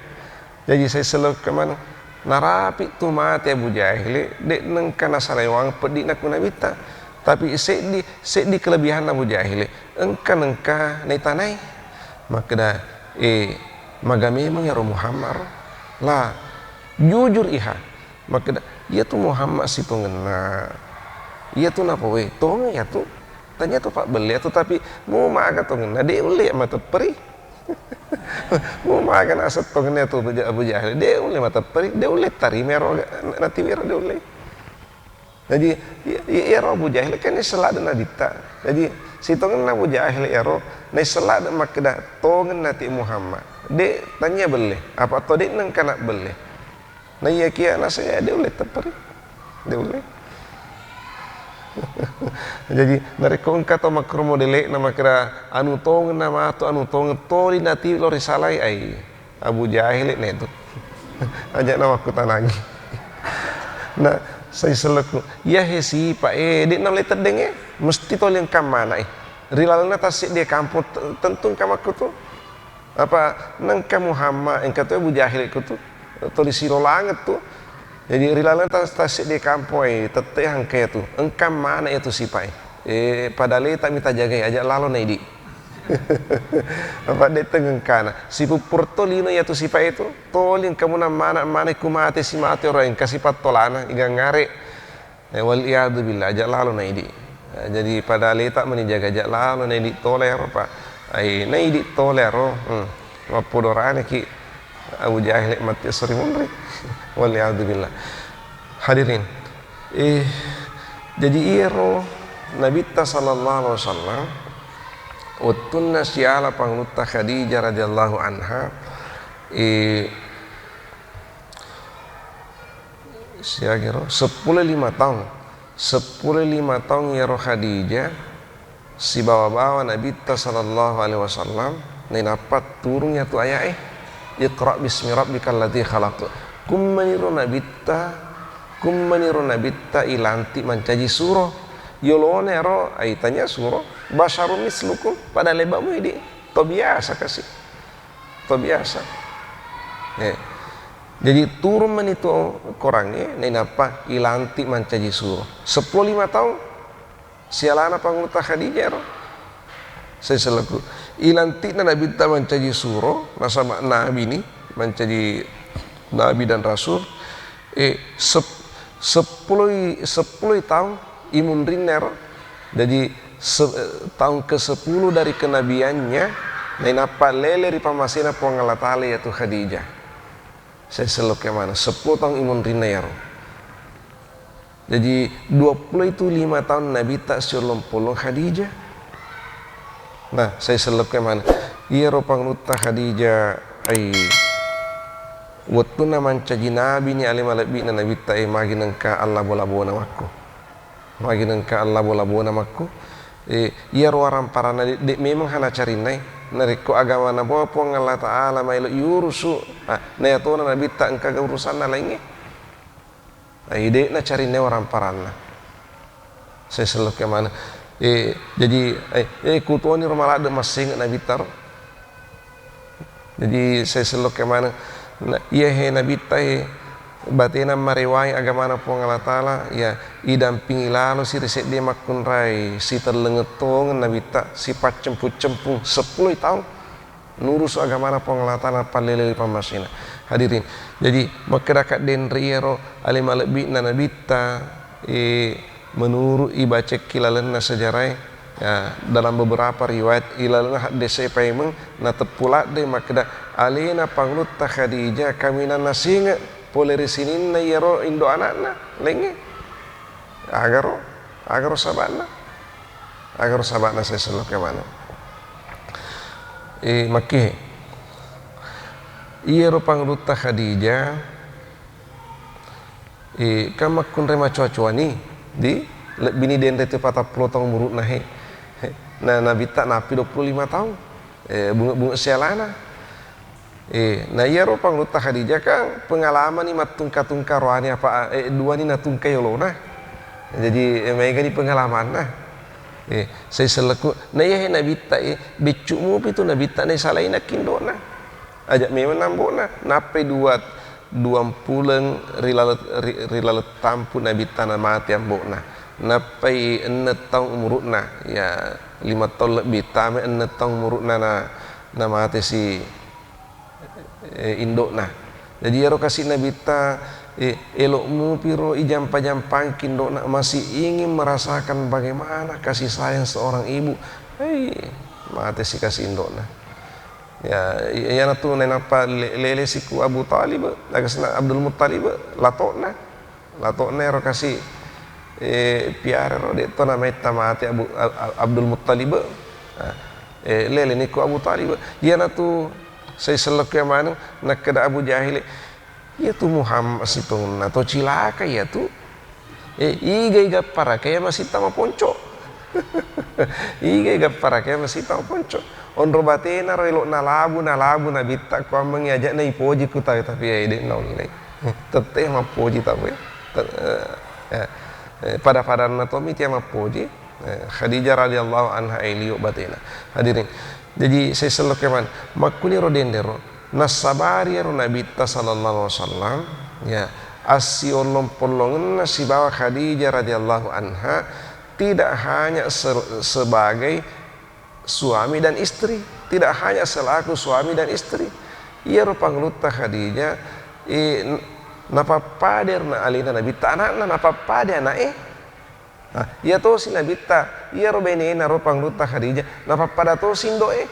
Jaji, sai selokka manu. Narapi tu mate Abu Jahil, de' nengka nasalewang peddi'na ku Nabitta. Tapi seddi, seddi kelebihanna Abu Jahil, engka nengka naitanai. Makkeda, "Eh, maga memang ero Muhammad ro?" La, jujur iha. Makkeda, "Iyatu Muhammad sitongenna. Iyatu napowe, tongeng iyatu. Tania tu pabbelle atu, tapi mu maga tongenna, de' ulle matepperi." Mu maga naseng tongenna tu Abu Ja-, Abu Jahil, de' ulle matepperi, de' ulle tarima ero natiwiro, de' ulle. Jaji, i-, i-, iyaro Abu Jahil kan naisseng ladde' Nabitta. Jaji, sitongenna Abu Jahil iyaro naisseng ladde' makkeda, "Tongeng nati Muhammad." De' tania belle, apa to de' nengka nabbelle. Na iyakiya naseng, de' ulle tepperi. De' ulle. Jaji, narekko engka to makkuro modele'na makkeda, "Anu tongenna matu, anu tongeng toli natiwi lao risalai," ai. Abu Jahil ne tu. Aja' na makkutanangi. Na, sai selleku, iya he sipa e, de' naulle teddeng e, mesti toli engka mana e. Ri lalenna tasseddi kampong te-, tentu engka makkutu. Apa nengka Muhammad, engka tu Abu Jahil kutu, toli silolangeng tu. Jadi ri lalenna tas-, tasseddi kampong e, tette engka e tu. Engka mana e tu sipa e. Eh, pada leta mi tajagai, aja' lalo na idi'. Apa de' tengengkana. Sipuppur to lino iyatu sipa' e tu. Toli engka munang mana'-mana' ku mate si mate oro engka sipa' tolana, iga ngare'. Eh, wal iyadu billah, aja' lalo na idi'. Eh, jadi pada leta mani jaga aja' lalo na idi' tole ero, Pak. Ai, na idi' tole ero, hmm, mappodoraneki. Abu Jahil matti esso ri munri. Wal iyadzu billah. Hadirin, eh, jaji iyaro Nabitta sallallahu alaihi wasallam wettunna siala pangulutta Khadijah radhiyallahu anha, eh, siagero seppulo lima taung. Seppulo lima taung iyaro Khadijah sibawa-bawa Nabitta sallallahu alaihi wasallam, nainappa turung iyatu aya'e, "Iqra bismi rabbikal ladzi khalaq." Kummaniro Nabitta, kummaniro Nabitta ilanti mancaji suro. Yolona ero, ai tania suro, "Basyarun mislukum," pada lebamu idi, to biasa kasi. To biasa. Eh. Jadi turung mani tu korangnge, nainappa ilanti mancaji suro. Seppulo lima taung sialana pangulutta Khadijah ero. Sai selleku. Ilanti'na Nabitta mancaji suro, nasaba nabini, mancaji nabi dan rasul. Eh, sep-, seppuloi, seppuloi taung imunrinna ero. Jadi, se-, taung kesepuluh dari kenabiannya, nainappa lele ri pammasena Puang Allah Ta'ala, yaitu Khadijah. Sai selleku maneng, seppulo taung imunrinna iyaro. Jadi, duappulo itu lima taung Nabitta siolong-polong Khadijah. Nah, sai selleku maneng. Iyaro pangulutta Khadijah, ai, wettunna mancaji nabini ale malebbi'na Nabitta, eh, magi nengka allabo-labona makku. Magi nengka allabo-labona makku. Eh, iyaro waramparanna de-, de' memang hana carinnai. Narekko agama nabawa Puang Allah Ta'ala maelo yurusu, ah, nayatona Nabitta engkaga urusanna laingnge. Ai, de' nacarinna waramparanna. Sai selleku maneng. Eh, jaji, eh, eh, kutuoniro maladde' massengnge Nabitta ro. Jaji, sai selleku maneng. Na, iya he Nabitta e, batena marewai agamana Puang Allah Ta'ala, ya, idampingi lalo si ri seddi makkunrai, sitellengeng tongeng Nabitta, sipaccempung-cempung seppuloi taung. Nurusu agamana Puang Allah Ta'ala, pallele ri pammasena. Hadirin, jaji makkedaka denre iyaro ale malebbi'na Nabitta, eh, menurut ibacekki lalenna sejarae, ya, dalam beberapa riwayat ilalenna haddese paimeng nateppu ladde makkeda alena pangulutta Khadijah kaminang nasinge pole ri sininna iyaro indo anakna laingnge. Agaro, agaro saba'na. Agaro saba'na sai selleku maneng. Eh, makkihe. Iyaro pangulutta Khadijah, eh, kan makkunrai macoa-coani, di lebbini denre tu patappulo taung umuru'na he. He, na Nabitta nappi duappulo lima taung. Eh, bunge-bunge sialana. Eh, na iyaro pangulutta Khadijah kan pengalamani mattungka-tungka roani apa, eh, duani natungka yolona. Jadi, eh, maegani pengalamanna. Eh, sai selleku, na iya he Nabitta, eh, beccu mupi tu Nabitta naisalaina kindo'na. Aja memang nambo'na, nappai dua, duampuleng ri lale-, ri, ri laleng tampu Nabitta namate ambo'na. Nappai enneng taung umuru'na, ya, lima taung lebbi, tama enneng taung umuru'na na, namate si eh, indo'na. Jadi, iyaro kasi Nabitta, eh, elo' mupiro ijampa-jampangki indo'na, masih ingin merasakan bagaimana kasih sayang seorang ibu. Hei, mate si kasi indo'na. Ya, i-, iyanatu nainappa le-, lele si ku Abu Thalib, agasna Abdul Muttalib, lato'na. Lato'na ero kasi, Eh, piara ro, de' to nametta mate Abu, Ab-, Ab-, Abdul Muttalib. Ah, eh, leleni ko Abu Thalib. Iyanatu sai sellokku maneng, nakkeda Abu Jahil, "Iyatu Muhammad sitongenna to cilaka iyatu. Eh, igai gapparaka iya masitta maponco." Igai gapparaka iya masitta maponco. Onro batena ro elo' nalabu, nalabu nabitta kuammengngi aja'na ipoji ku tau, tapi, eh, de' naulle. Tette mappoji tau, eh. Te-, eh, eh, eh, pada-padanna tommi tia mappoji. Eh, Khadijah radhiyallahu anha, eh, liwe' batena. Hadirin. Jaji, sai sellokku maneng, makkuniro denre ro, nassabari ero Nabitta sallallahu alaihi wasallam, ya, assiollong-pollongenna sibawa Khadijah radhiyallahu anha, tidak hanya se-, sebagai suami dan istri, tidak hanya selaku suami dan istri. Iyaro Pangulutta Khadijah, eh, n-, napappada ero na alena Nabitta ana'na, napappada ana'e. Nah, iya tosi Nabitta, iyaro bainena ro Pangulutta Khadijah, napappada tosi indo'e.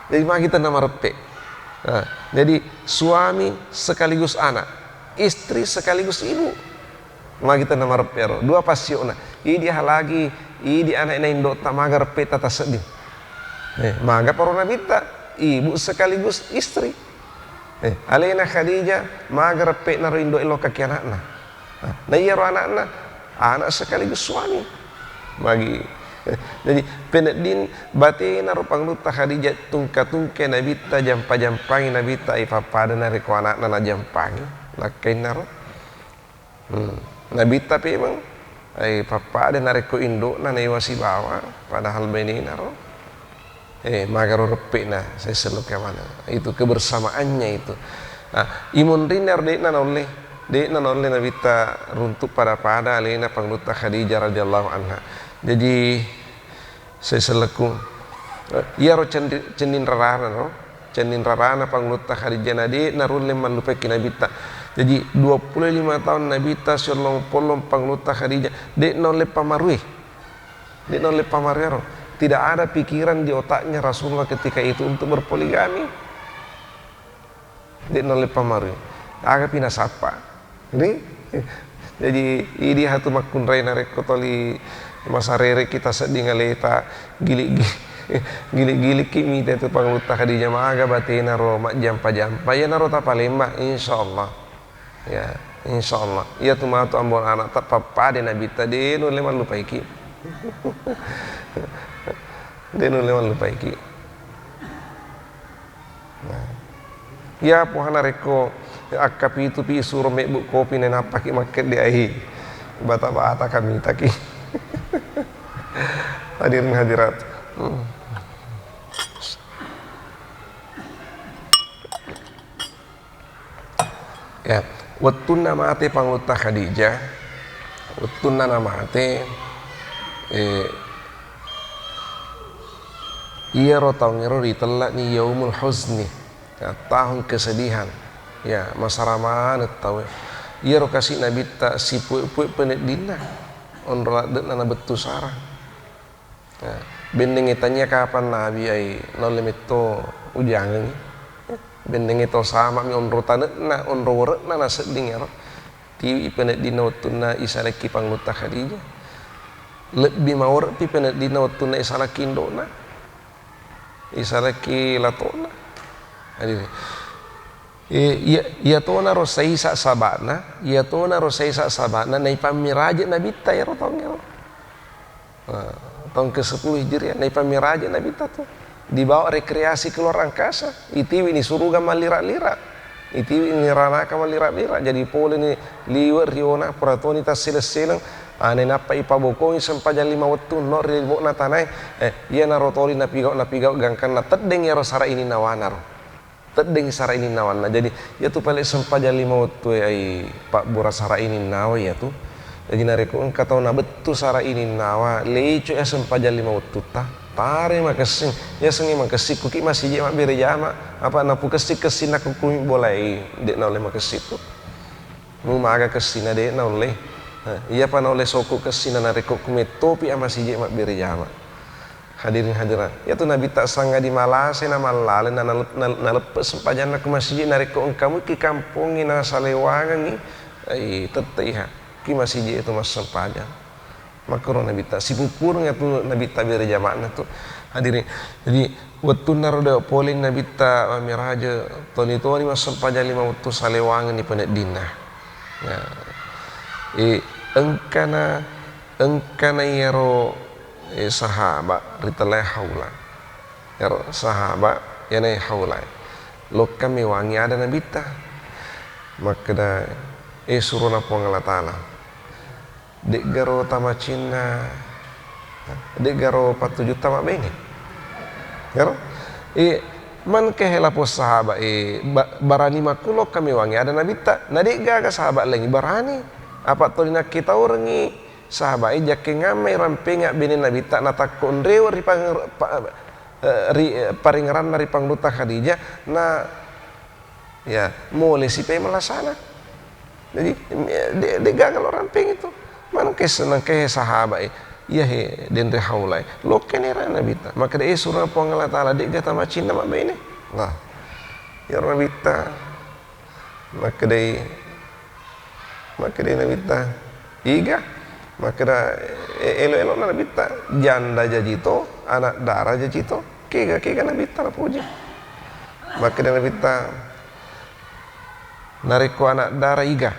Jadi, magi tenna mareppe'. Nah, jadi, suami sekaligus anak, istri sekaligus ibu. Magi tenna mareppe' ro, dua passio'na. Idi halagi, idi ana'na indo'ta, maga reppe'ta tassedding. Eh, maga paro Nabitta, ibu sekaligus istri. Eh, alena Khadijah, maga reppe'na ro indo'e lokaki ana'na. Nah, na iyaro ana'na, anak sekaligus suami. Magi. Eh, jadi, penedding batena ro Pangulutta Khadijah, tungka-tungka Nabitta, jampa-jampangi Nabitta, ipappada narekko ana'na najampangi, lakkainna ro. Hmm. Nabitta pemeng, ai pappada narekko indo'na naiwa sibawa, padahal bainena ro. Eh, magaro reppe'na, sai sellokku maneng. Itu kebersamaannya itu. Nah, imunrinna ro de'na naulle, de'na naulle Nabitta runtu' pada-pada alena Pangulutta Khadijah radhiyallahu anha. Jadi, Sai sellekku, eh, iyaro cenri-, cenning rarana ro, cenning rarana Pangulutta Khadijah na de' narulle mallupaiki Nabitta. Jaji, dua puluh lima tahun Nabitta siollong-pollong Pangulutta Khadijah, de' naulle pamarui. De' naulle pamarui ro. Tidak ada pikiran di otaknya Rasulullah ketika itu untuk berpoligami. De' naulle pamarui. Agapi nasappa. Ri? Jaji, idi hatu makkunrai narekko toli masarereki tasedding aleta, gili-, gili-gilikki mita tu Pangulutta Khadijah, maga batena ro majjampa-jampa. Iyanaro tapalembang, insyaallah. Ya, insyaallah. Iyatu matu ambo anakta pappada Nabitta, de' nulle mallupaiki. De' nulle mallupaiki. Nah. Iya, pohana rekko akkapitupi isuro mebbu kopi nainappaki makkedde ai. Bata-bata kamitaki. Hadirin hadirat. Hmm. Ya, wettunna mate Pangulutta Khadijah, wettunna namate, eh, iyaro taungngero ritellani yaumul huzni, ya, tahun kesedihan. Ya, masara maneng tauwe. Iyaro kasi Nabitta sipue-pue peneddinna, onro ladde'na nabettu sara. Ya, bennengnge tania kapang Nabi ai naulle metto ujangengngi. Bennengnge to sama'mi onro tane'na, onro wore'na nasedding ero. Tiwi peneddinna wettunna isalekki Pangulutta Khadijah. Lebbi mawore'pi peneddinna wettunna isalekki indo'na. Isalekki lato'na. Hadirin. Eh, iya, iyatonaro saisa saba'na, iyatonaro saisa saba'na, naipammiraje Nabitta ero taungngero. Nah, tahun kesepuluh Hijriah, naipammiraje Nabitta tu. Dibawa rekreasi keluar angkasa, itiwini suruga mallira-lira. Itiwini ranaka mallira-lira. Jadi poleni liwe' riona, pura toni tasseleng-seleng. Ah, nainappa ipabokongi sempajang lima wettu, no ri lebo'na tanae. Eh, iyanaro toli napigau'-napigau' gangkanna, teddeng iyaro sara ininnawanaro. Teddeng sara ininnawanna. Jadi, iyatu pale sempajang lima wettue ai pabbura sara ininnawa iyatu. Jaji, narekko engka tau nabettu sara ininnawa, leico iya sempajang lima wettutta, tare makessing. Yasengnge makessing, kuki masiji mabbere jama, apa napukessing-kessing nakukkumi bolai, de' naulle makessing tu. Mumaga kessina de' naulle. Nah, iyapa naulle sokku kessina narekko kumettopi amasiji mabbere jama. Hadirin hadirat, iyatu Nabitta sangadi malase na mallaleng na nalep-, nal-, naleppe' sempajanna ku masiji, narekko engka muki kampongnge nasalewangengngi, ai, tetteiha ki masiji itu massempajang. Makkuro Nabitta, sipuppureng tu Nabitta bere jama'na tu. Hadirin. Jadi, wettunna ro de' pole Nabitta mammiraja, toni-toni massempajang lima wettu salewangenni peneddinna. Ya. Eh, engkana, engkana iyaro, eh, sahaba ritellai haula. Iyaro sahaba, iyana haula. Lokka mewangi ada Nabitta. Makkeda, eh, surona Puang Allah Ta'ala. De'garo tamacinna, de'garo pattujutta mabbene. Ero? Eh, man kehe lapong sahaba, eh, ba-, barani makkulo kami wangi ada Nabitta. Na de'gaga sahaba laingi barani. Apa toli nakkitaurengi sahaba, eh, jakkengammai rampenga bene Nabitta natakko nrewe ri pang-, pa-, eh, ri, eh, paringeranna ri Pangulutta Khadijah, na Ya, mole sipe malasana. Jadi, de', de'gaga lo rampeng itu. Manengke seneng ke sahaba e. Iya he, denre haula e. Lokke nera Nabitta. Makkeda, eh, surona Puang Allah Ta'ala, de'ga tamacinna mabbene. Nah, ya Nabitta. Makkedai, makkedai Nabitta, iga? Makkeda, e-, elo-elona Nabitta, janda jaji to, anak dara jaji to. Kega, kega Nabitta napuji. Makkeda Nabitta, narekko anak dara iga?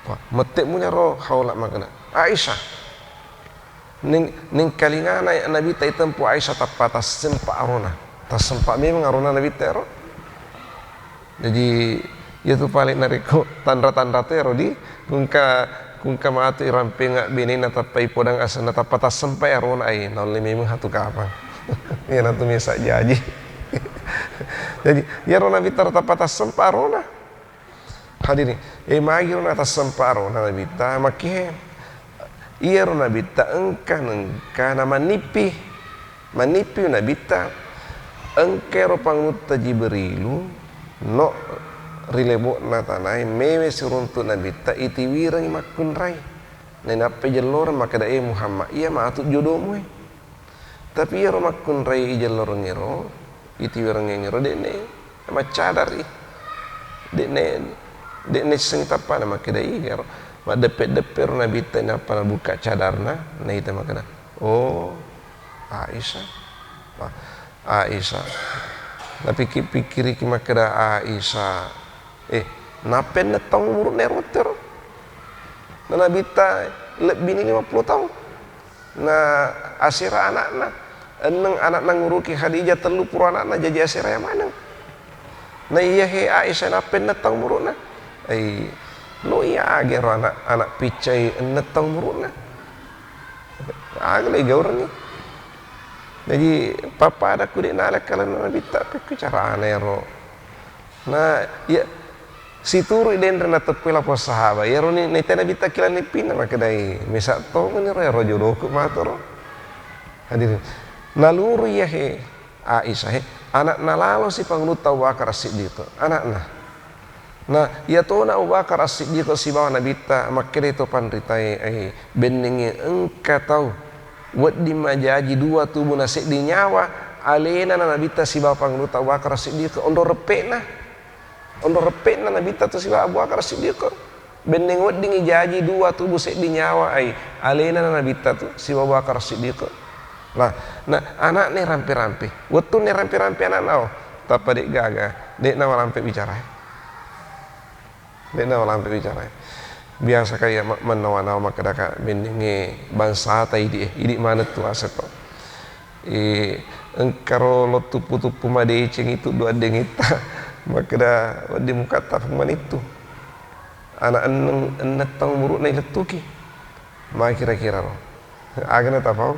Wah, mette munyaro haula makkeda, Aisyah. Ning-, ningkalingana Nabitta itempo Aisyah tappa tassempa arona. Tassempa memang arona Nabitta ero. Jaji, iyatu pale narekko tanra-tanra tu ero di, kungka, kungka matu irampenga benena tappa ipodang asenna tappa tassempa arona, ai, naulle memang hatu kapang. Iyanatu mesa jaji. Jaji, iyaro Nabitta ro tappa tassempa arona. Hadirin, e, magiro natassempa arona Nabitta, makkihe. Iyaro Nabitta engka nengka namanippi. Manippi Nabitta, engka ero Pangulutta Jibrilu, no ri lebo'na tanae, mewe siruntu Nabitta, itiwirengi makkunrai. Nainappa ijelloreng makkeda, e Muhammad, iya matu jodomu e. Tapi iyaro makkunrai ijellorengngero, itiwirengngero, de'ne maccadari. De'ne, de'ne seng tappana makkeda igaro. Maddeppe-deppe ro Nabitta nappa nabuka cadarna, naita makkeda, oh, Aisyah. Wah, Aisyah. Napikir-pikiriki makkeda Aisyah. Eh, nappa enneng taung umuru'na ero tero. Na Nabitta lebbini lima puluh taung. Na asera ana'na, enneng ana'na nguruki Khadijah, tellu puro ana'na jaji asera iya maneng. Na iya he Aisyah nappa enneng taung umuru'na. Ai, lo iya agero ana', ana' piccai enneng taung umuru'na. Aga lo igaurengngi. Jaji pappada ku de' nalai kalenna Nabitta, pekku carana ero. Na, iya, situru denre nateppui lapong sahaba. Iyaro ni, naita Nabitta kilanippinna makkedai, mesa tongeng ro, ero jodoku matoro. Hadirin. Naluru iya he Aisyah he, ana'na lalo si Pangulutta Abu Bakar As-Siddiq, ana'na. Na, iyatona Abu Bakar As-Siddiq sibawa Nabitta makkedai to panritae, ai, bennengnge engka tau wedding majaji dua tubu na seddi nyawa, alena na Nabitta sibawa Pangulutta Abu Bakar As-Siddiq, onro reppe'na. Onro reppe'na Nabitta tu sibawa Abu Bakar As-Siddiq. Benneng weddingngi jaji dua tubu seddi nyawa, ai, alena na Nabitta tu sibawa Abu Bakar As-Siddiq. Nah, na ana'na rampe-rampe. Wettunna rampe-rampe ana'na, oh, tappa de' gaga, de' nawalampe bicara. De' nawalampe bicara. Biasa kaya ma-, mannawa-nawa makkedaka bennengnge bangsata idi' e, idi' maneng tu aseng to. Eh, engkaro lo tuppu-tuppu madeceng itu dua dengetta. Makkeda wedding mukatta manittu. Ana' enneng, enneng taung umuru'na ilettuki. Ma kira-kira ro. Aga natapau?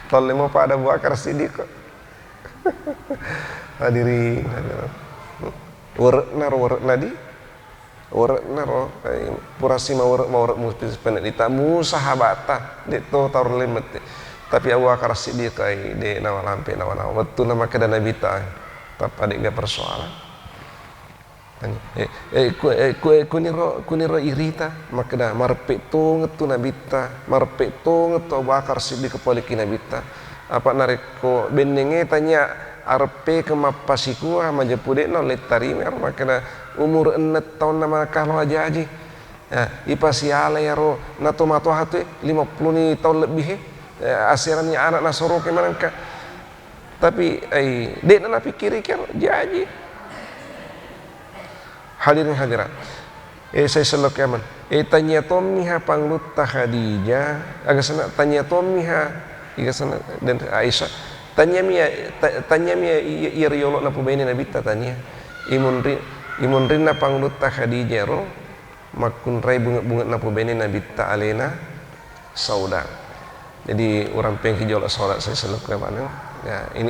Tolle mo pada Abu Bakar Siddiq. Hadirin, hadirat. Were'na ro, were'na di. Were'na ro, eh, pura simawere'-mawere' mu-, penedita, mu sahabata, de' to tau ri lemmette. Tapi Abu Bakar Siddiq, ai, de' nawalampe nawa-nawa. Wettuna makkeda Nabitta, ai, tappa de'ga persoalan. Eh, eh, ku-, eh, ku-, eh, kuniro, kuniro irita, makkeda, mareppe' tongeng tu Nabitta, mareppe' tongeng tu Abu Bakar Siddiq pole ki Nabitta. Apa narekko bennengnge tania areppekeng mappasikua, majeppu de' naulle tarima ero, makkeda umur enneng taunna makalo ajaji. Eh, ipasiala iyaro natomatoa tu, eh, lima puluh ni taung lebbi, eh, eh, aserani anak nasoroke manengka. Tapi, ai, de'na napikkiriki ero, jaji. Hadirin hadirat. Eh, saya selok yaman. Eh, tanya tommiha panglutta Khadijah, aga sana tanya tommiha, iga sana dan Aisyah. Tanya mia, ta-, tanya mia iya, iya riolo napubaine Nabitta tania. Imunri, imunrinna panglutta Khadijah ro, makkunrai bunge-bunge napubaine Nabitta alena Sauda. Jadi, urampengki jolo Sauda, saya seluk ke mana? Ya, ini,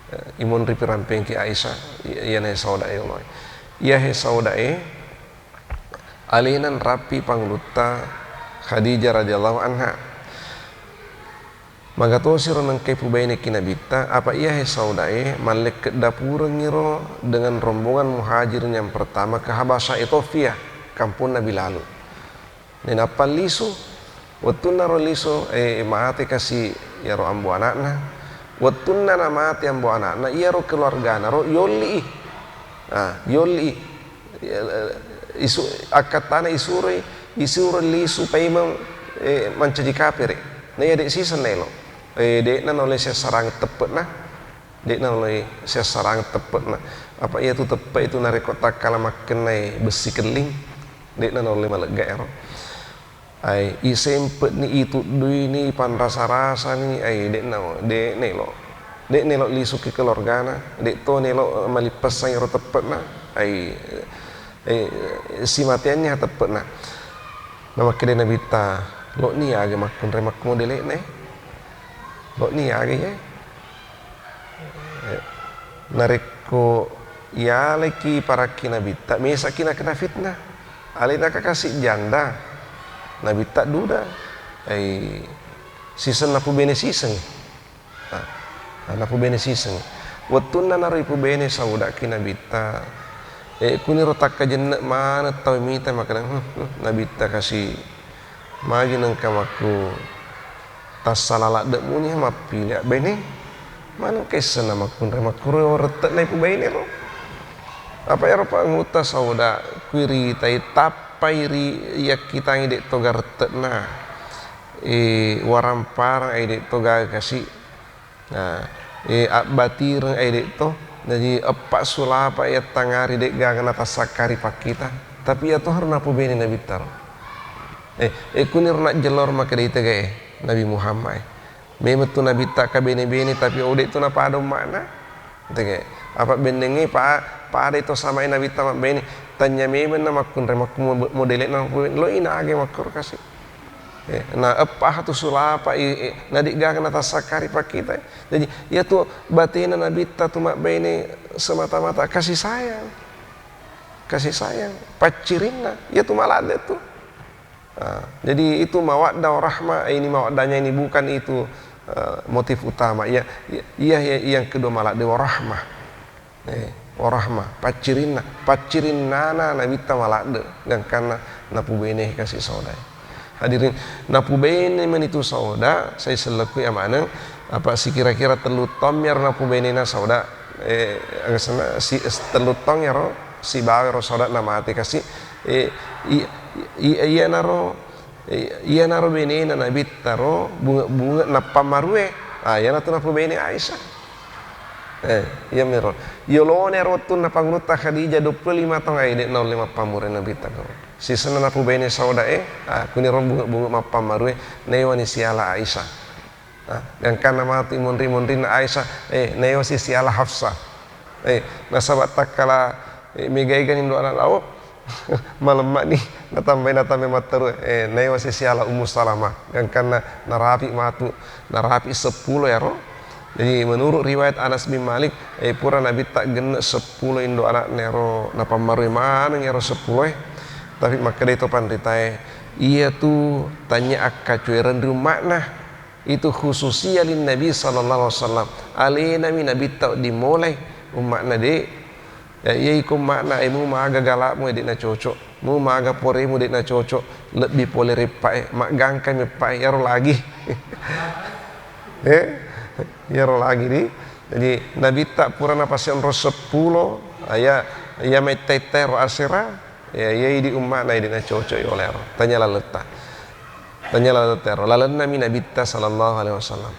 eh, imunri pirampengki Aisyah, i-, iyana Sauda, ya Allah. Iya he Sauda e, alena nrappi panglutta Khadijah radhiyallahu anha. Magatosiro nengkai pubaineki Nabitta, apa iya he Sauda e, mallekke dapurengngiro dengan rombongan Muhajirin yang pertama ke Habasyah Ethiopia, kamponna Bilalu. Nainappa lisu, wettunnaro lisu, eh, mate kasi iyaro ambo ana'na. Wettunna namate ambo ana'na, iyaro keluargana ro yolli i. Ah, yolli i. Eh, isu-, akkattana isuroi, isuro lisu paimeng, eh, mancaji kapere. Na iya de' siseng naelo. Eh, de'na naolai siassarang teppe'na. De'na naolai siassarang teppe'na. Apa iyatu teppe' itu narekko takkala makkennai bessi kelling, de'na naolai malegga ero. Ai, isempe'ni, itudduini, ipanrasa-rasani, ai, de'na, de' naelo. De' naelo lisu ki keluargana, de' to naelo malippessang ero teppe'na. Ai, eh, simateanni ha teppe'na. Namakkeda Nabitta, "Lo'ni aga makkunrai makkumodele'na e? Lo'ni aga iye?" Eh, narekko iyalaki parakki Nabitta, mesaki nakena fitnah. Alena ka kasi janda, Nabitta duda. Ai, siseng napubene siseng. Ah, napubene siseng. Wettunna naro ipubene Saudaki Nabitta, eh, kuniro takkajenne maneng tau mita makkeda, "Hmm, hmm, Nabitta kasi magi nengka makku tassala ladde' muni mappile abbaine, maneng kaissenna makkunrai makkuro rette'na ipubaine ro." Apa ero pangutta Sauda kuiritai tappai ri yakkitangi de' toga rette'na, eh, waramparang ai de' toga kasi, nah, eh, abbatireng ai de' to, jaji eppa sulapa yattangari de' gaga natassakkari pakkita, tapi iya to harus napubene Nabitta ro. Eh, eh, kuniro najjellor makkeda itegae Nabi Muhammad e. Memeng tu Nabitta kabene-bene, tapi ode tu napada umma'na. Tege. Apa bennengnge pa-, padai to samae Nabitta mabbene. Tanya memeng na makkunrai makku mo-, modele'na makku lo inage makkoro kasi. Eh, na eppa tu sulapa i, i, na de'gaga natassakkari pakkita. Jadi, iya tu batena Nabitta tu mabbene semata-mata kasih sayang. Kasih sayang, paccirinna, iya tu maladde tu. Ah, jadi itu mawaddah warahmah, eh, ini mawaddahnya ini bukan itu, eh, motif utama. Iya, iya, iya, iya, yang kedua maladde warahmah. Eh, warahmah, paccirinna, paccirinnana Nabitta maladde, gangkanna napubene kasi Sauda e. Hadirin, napubene meni tu Sauda, sai selleku ya maneng, apa sikira-kira tellu taung miaro napubenena Sauda, eh, agasenna si, tellu taung yaro sibawa ro Sauda namate kasi, eh, i, i, iyanaro, eh, iyanaro benena Nabitta ro bunge-bunge nappammarue. Ah, iyanatu napubene Aisyah. Eh, iya miro. Yolone ro wettunna pangulutta Khadijah dua puluh lima taung ai de' naulle mappammarue Nabitta ro. Sisenna napubene Sauda e, ah, kuniro bunge-bunge mappammarue, naiwani siala Aisyah. Ah, gangkanna matu imonri-monrinna Aisyah, eh, naiwasi siala Hafsah. Eh, nasaba takkala, eh, mega-egani indo ana lao, malemmani, natambai, natambai matteru, eh, naiwasi siala Ummu Salamah. Gangkanna narapi matu, narapi seppulo yaro. Jadi, menurut riwayat Anas bin Malik, eh, pura Nabitta genne seppulo indo ana'na ero, napammarui maneng ero seppulo e. Tapi makkedai to panritae, iya tu tanya akkacuereng ri umma'na. Itu khususiyah lin Nabi sallallahu alaihi wasallam. Alenami Nabitta wedding molai, umma'na de'. Ya, iya iko makna, eh, mu maga galakmu, eh, de' nacocok. Mu maga poremu, de' nacocok. Lebbi pole ri eppa e, maggangkami eppa e, iyaro lagi. Eh, iyaro lagi di. Jadi, Nabitta pura napasenro seppulo, ah, iya, iya maitta-itta ero asera, Ya, iya idi umma'na idi nacocok yolero. Tanya laletta. Tanya laletta ero. Lalenna mi Nabitta sallallahu alaihi wasallam.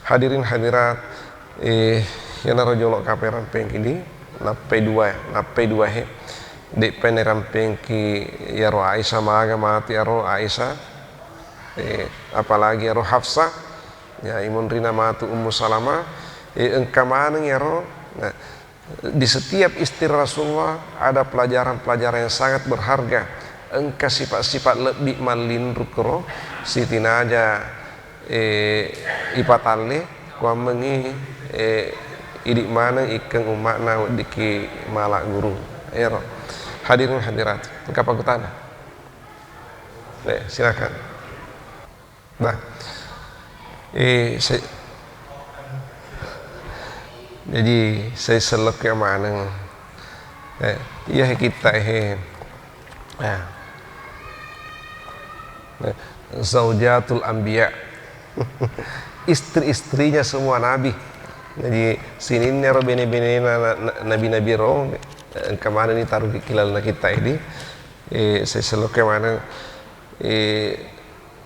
Hadirin hadirat, eh, yanaro jolo kape rampengki di, nappai dua, nappai dua he. De'pa ne rampengki yaro Aisyah maga mati aro Aisyah. Eh, apalagi ero Hafsah. Ya, imunrina matu Ummu Salamah. Eh, engka maneng yaro. Nah, di setiap istri Rasulullah ada pelajaran-pelajaran yang sangat berharga. Engka sifat-sifat lebbi mallinru kuro, sitinaja, eh, ipatalle, kuammengi, eh, idi maneng ikkeng umma'na weddikki mala guru. Ero. Hadirin hadirat, engka pakutana? Eh, silakan. Nah, eh, se-, jadi, sai sellokke maneng. Eh, iya he kita he. Ya. Eh, zaujatul anbiya. Istri-istrinya semua nabi. Jadi, sininna ro bene-benena na-, na-, nabi-nabi ro, eh, engka manenni taruki ki lalenna kita ini. Eh, sai sellokke maneng. Eh,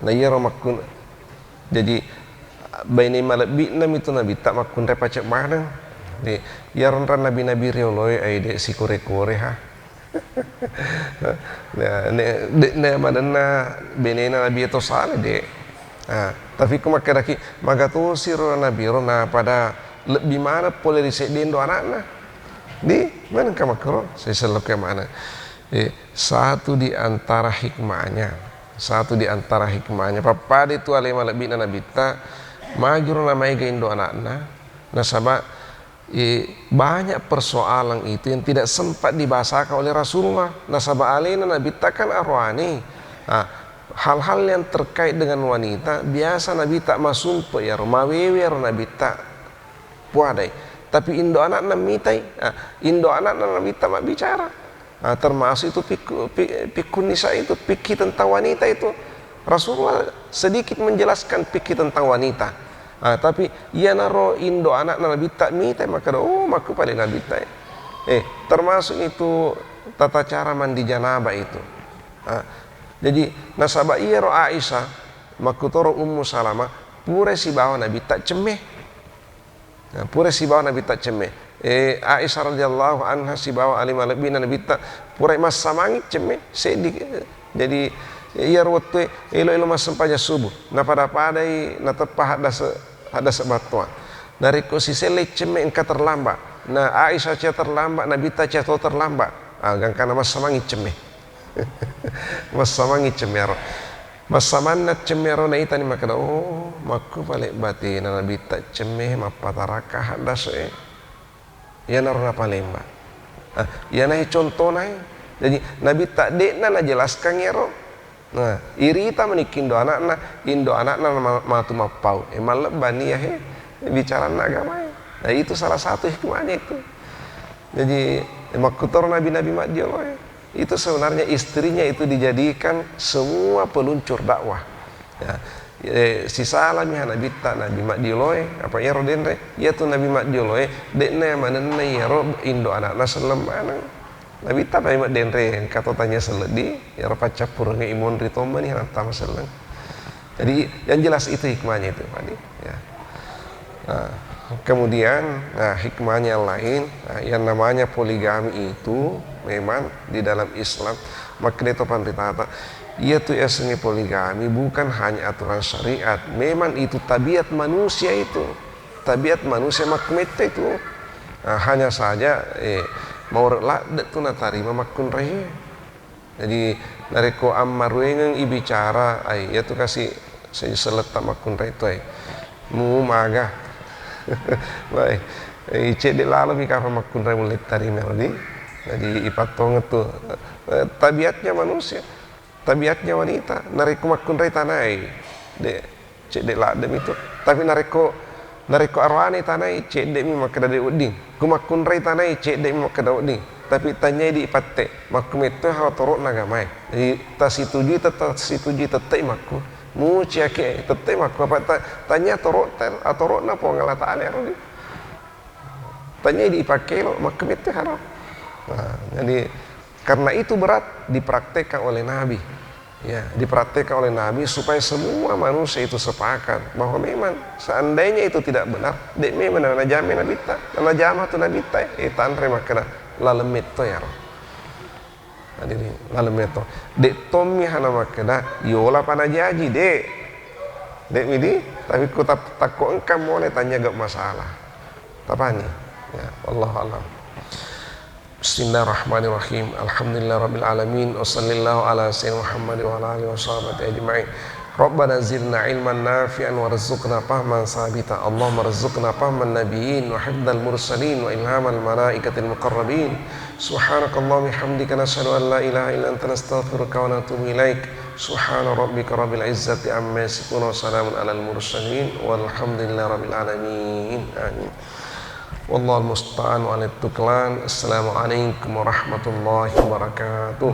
Na iyaro makkun-, jadi, baine malebbi'na mitu nabitta makkunrai pacet maneng. Jadi, iyaro nra nabi-nabi rioloe, ai, de' sikore-kore, ha. Na, ne, de', ne madenna benena Nabi to Saleh, de'. Ah, tapi ko makkedaki, maga tosiro nabi ro, na pada lebbi maneng pole ri sedde indo anakna. Di, manengka makkuro, sai sellokke maneng. Eh, satu di antara hikmahnya, satu di antara hikmahnya, pappada itu ale malebbi'na nabitta, magiro namaega indo anakna, nasaba, eh, banyak persoalan itu yang tidak sempat dibahasakan oleh Rasulullah, nasaba alena nabitta kan aroane. Ah, hal-hal yang terkait dengan wanita, biasa nabitta masumpe iyaro, mawewe iyaro nabitta puadai. Tapi indo anakna mitai, ah, indo anakna nabitta mabbicara. Ah, termasuk itu fikku-, fi-, fiqhun nisa itu, fikih tentang wanita itu. Rasulullah sedikit menjelaskan fikih tentang wanita. Ah, tapi iyanaro indo anakna nabitta mitai, makkeda, "Oh, makku pale nabitta." Eh, termasuk itu tata cara mandi janabah itu. Ah, jadi nasaba iyaro Aisyah, makkutoro Ummu Salamah, pura sibawa nabitta cemme. Nah, pura sibawa nabitta cemme. Eh, Aisyah radhiyallahu anha sibawa ale malebbi'na nabitta purai massamangi cemme seddi. Jadi, iyaro wettue elo-elo massempajang subuh, napada-padai nateppa haddase-, haddase battoa. Narekko sisellei cemme engka terlambat. Na Aisyah cia terlambat, nabitta cia to terlambat. Ah, gangkana massamangi cemme. Massamangi cemme aro. Massamanna cemme aro naitani makkeda, "Oh, makku pale batena nabitta cemme mappatarakka haddase e." Iyanaro napalemba. Ah, iyanae contona e. Jadi, nabitta de'na najelaskan ero. Nah, irita manikki indo anakna, indo anakna ma-, matu mappau. E, mallebbani iya he bicaranna agama e. Nah, itu salah satu hikmahnya itu. Jadi, makkutoro nabi-nabi maddioloe. Itu sebenarnya istrinya itu dijadikan semua peluncur dakwah. Ya, eh, sisalami ha nabitta, nabi maddioloe, apa iyaro denre? Iyatu nabi maddioloe, de'na manenna iyaro indo anakna selleng maneng. Nabitta nabi maddenre, engka to tania selleddi, iyaro paccappurengnge imonri tommani nattama selleng. Jadi, yang jelas itu hikmahnya itu, Pak Di. Ya. Nah, kemudian, nah, hikmahnya yang lain, nah, yang namanya poligami itu memang di dalam Islam, makkedato panritata, iyatu yasengnge poligami bukan hanya aturan syariat, memang itu tabiat manusia itu. Tabiat manusia makkumetto itu. Nah, hanya saja, eh, maure ladde tu natarima makkunrai. Jadi, narekko ammaruengeng ibicara, ai, iyatu kasi se-, selletta makkunrai tu, ai. Mu maga. Baik. Eh, cedde lalo mi kapa makkunrai mulle tarima, di. Jadi, ipattongeng tu. Eh, tabiatnya manusia. Tabiatnya wanita. Narekko makkunrai tanai, de. Cedde ladde mi tu. Tapi narekko, narekko aroane tanai, cedde mi makkeda de wedding. Ku makkunrai tanai, cedde mi makkeda wedding. Tapi tanyai di patte, makkumetto haro toro'na agamae. Jadi, tasitujui, tette-, tasitujui tette makku. Muci ake, tette makku. Apa ta-, tanya toro-, ta-, atoro'na Puang Allah Ta'ala ero di. Tanyai di pakkelo, makkumetto haro. Nah, jadi, Karena itu berat dipraktekkan oleh Nabi. Ya, dipraktekkan oleh Nabi supaya semua manusia itu sepakat bahwa memang seandainya itu tidak benar, dek memang nana jame Nabitta, nana jama tu Nabitta, eh, tanre makkeda laleng metto ya roh. Hadirin, laleng metto. Dek tommi hana makkeda yola pana jaji, dek. Dek midi, tapi ku tap-, takko engka mole tanya gak masalah. Tapani. Ya, wallahu alam. Bismillahirrahmanirrahim. Alhamdulillah rabbil alamin. Wa sallallahu ala sayyidina Muhammad wa ala alihi wa sahbihi ajma'in. Rabbana zidna ilman nafi'an warzuqna fahman sabita. Allahumma rzuqna fahman nabiyyin wa hifdzal mursalin wa ilhamal malaikatil muqarrabin. Subhanakallahumma bihamdika nasyhadu an la ilaha illa anta nastaghfiruka wa natubu ilaik. Subhana rabbika rabbil izzati amma yasifun wa salamun alal mursalin walhamdulillahi rabbil alamin. Amin. Wallahul musta'an wa alaihi tuklan. Assalamualaikum warahmatullahi wabarakatuh.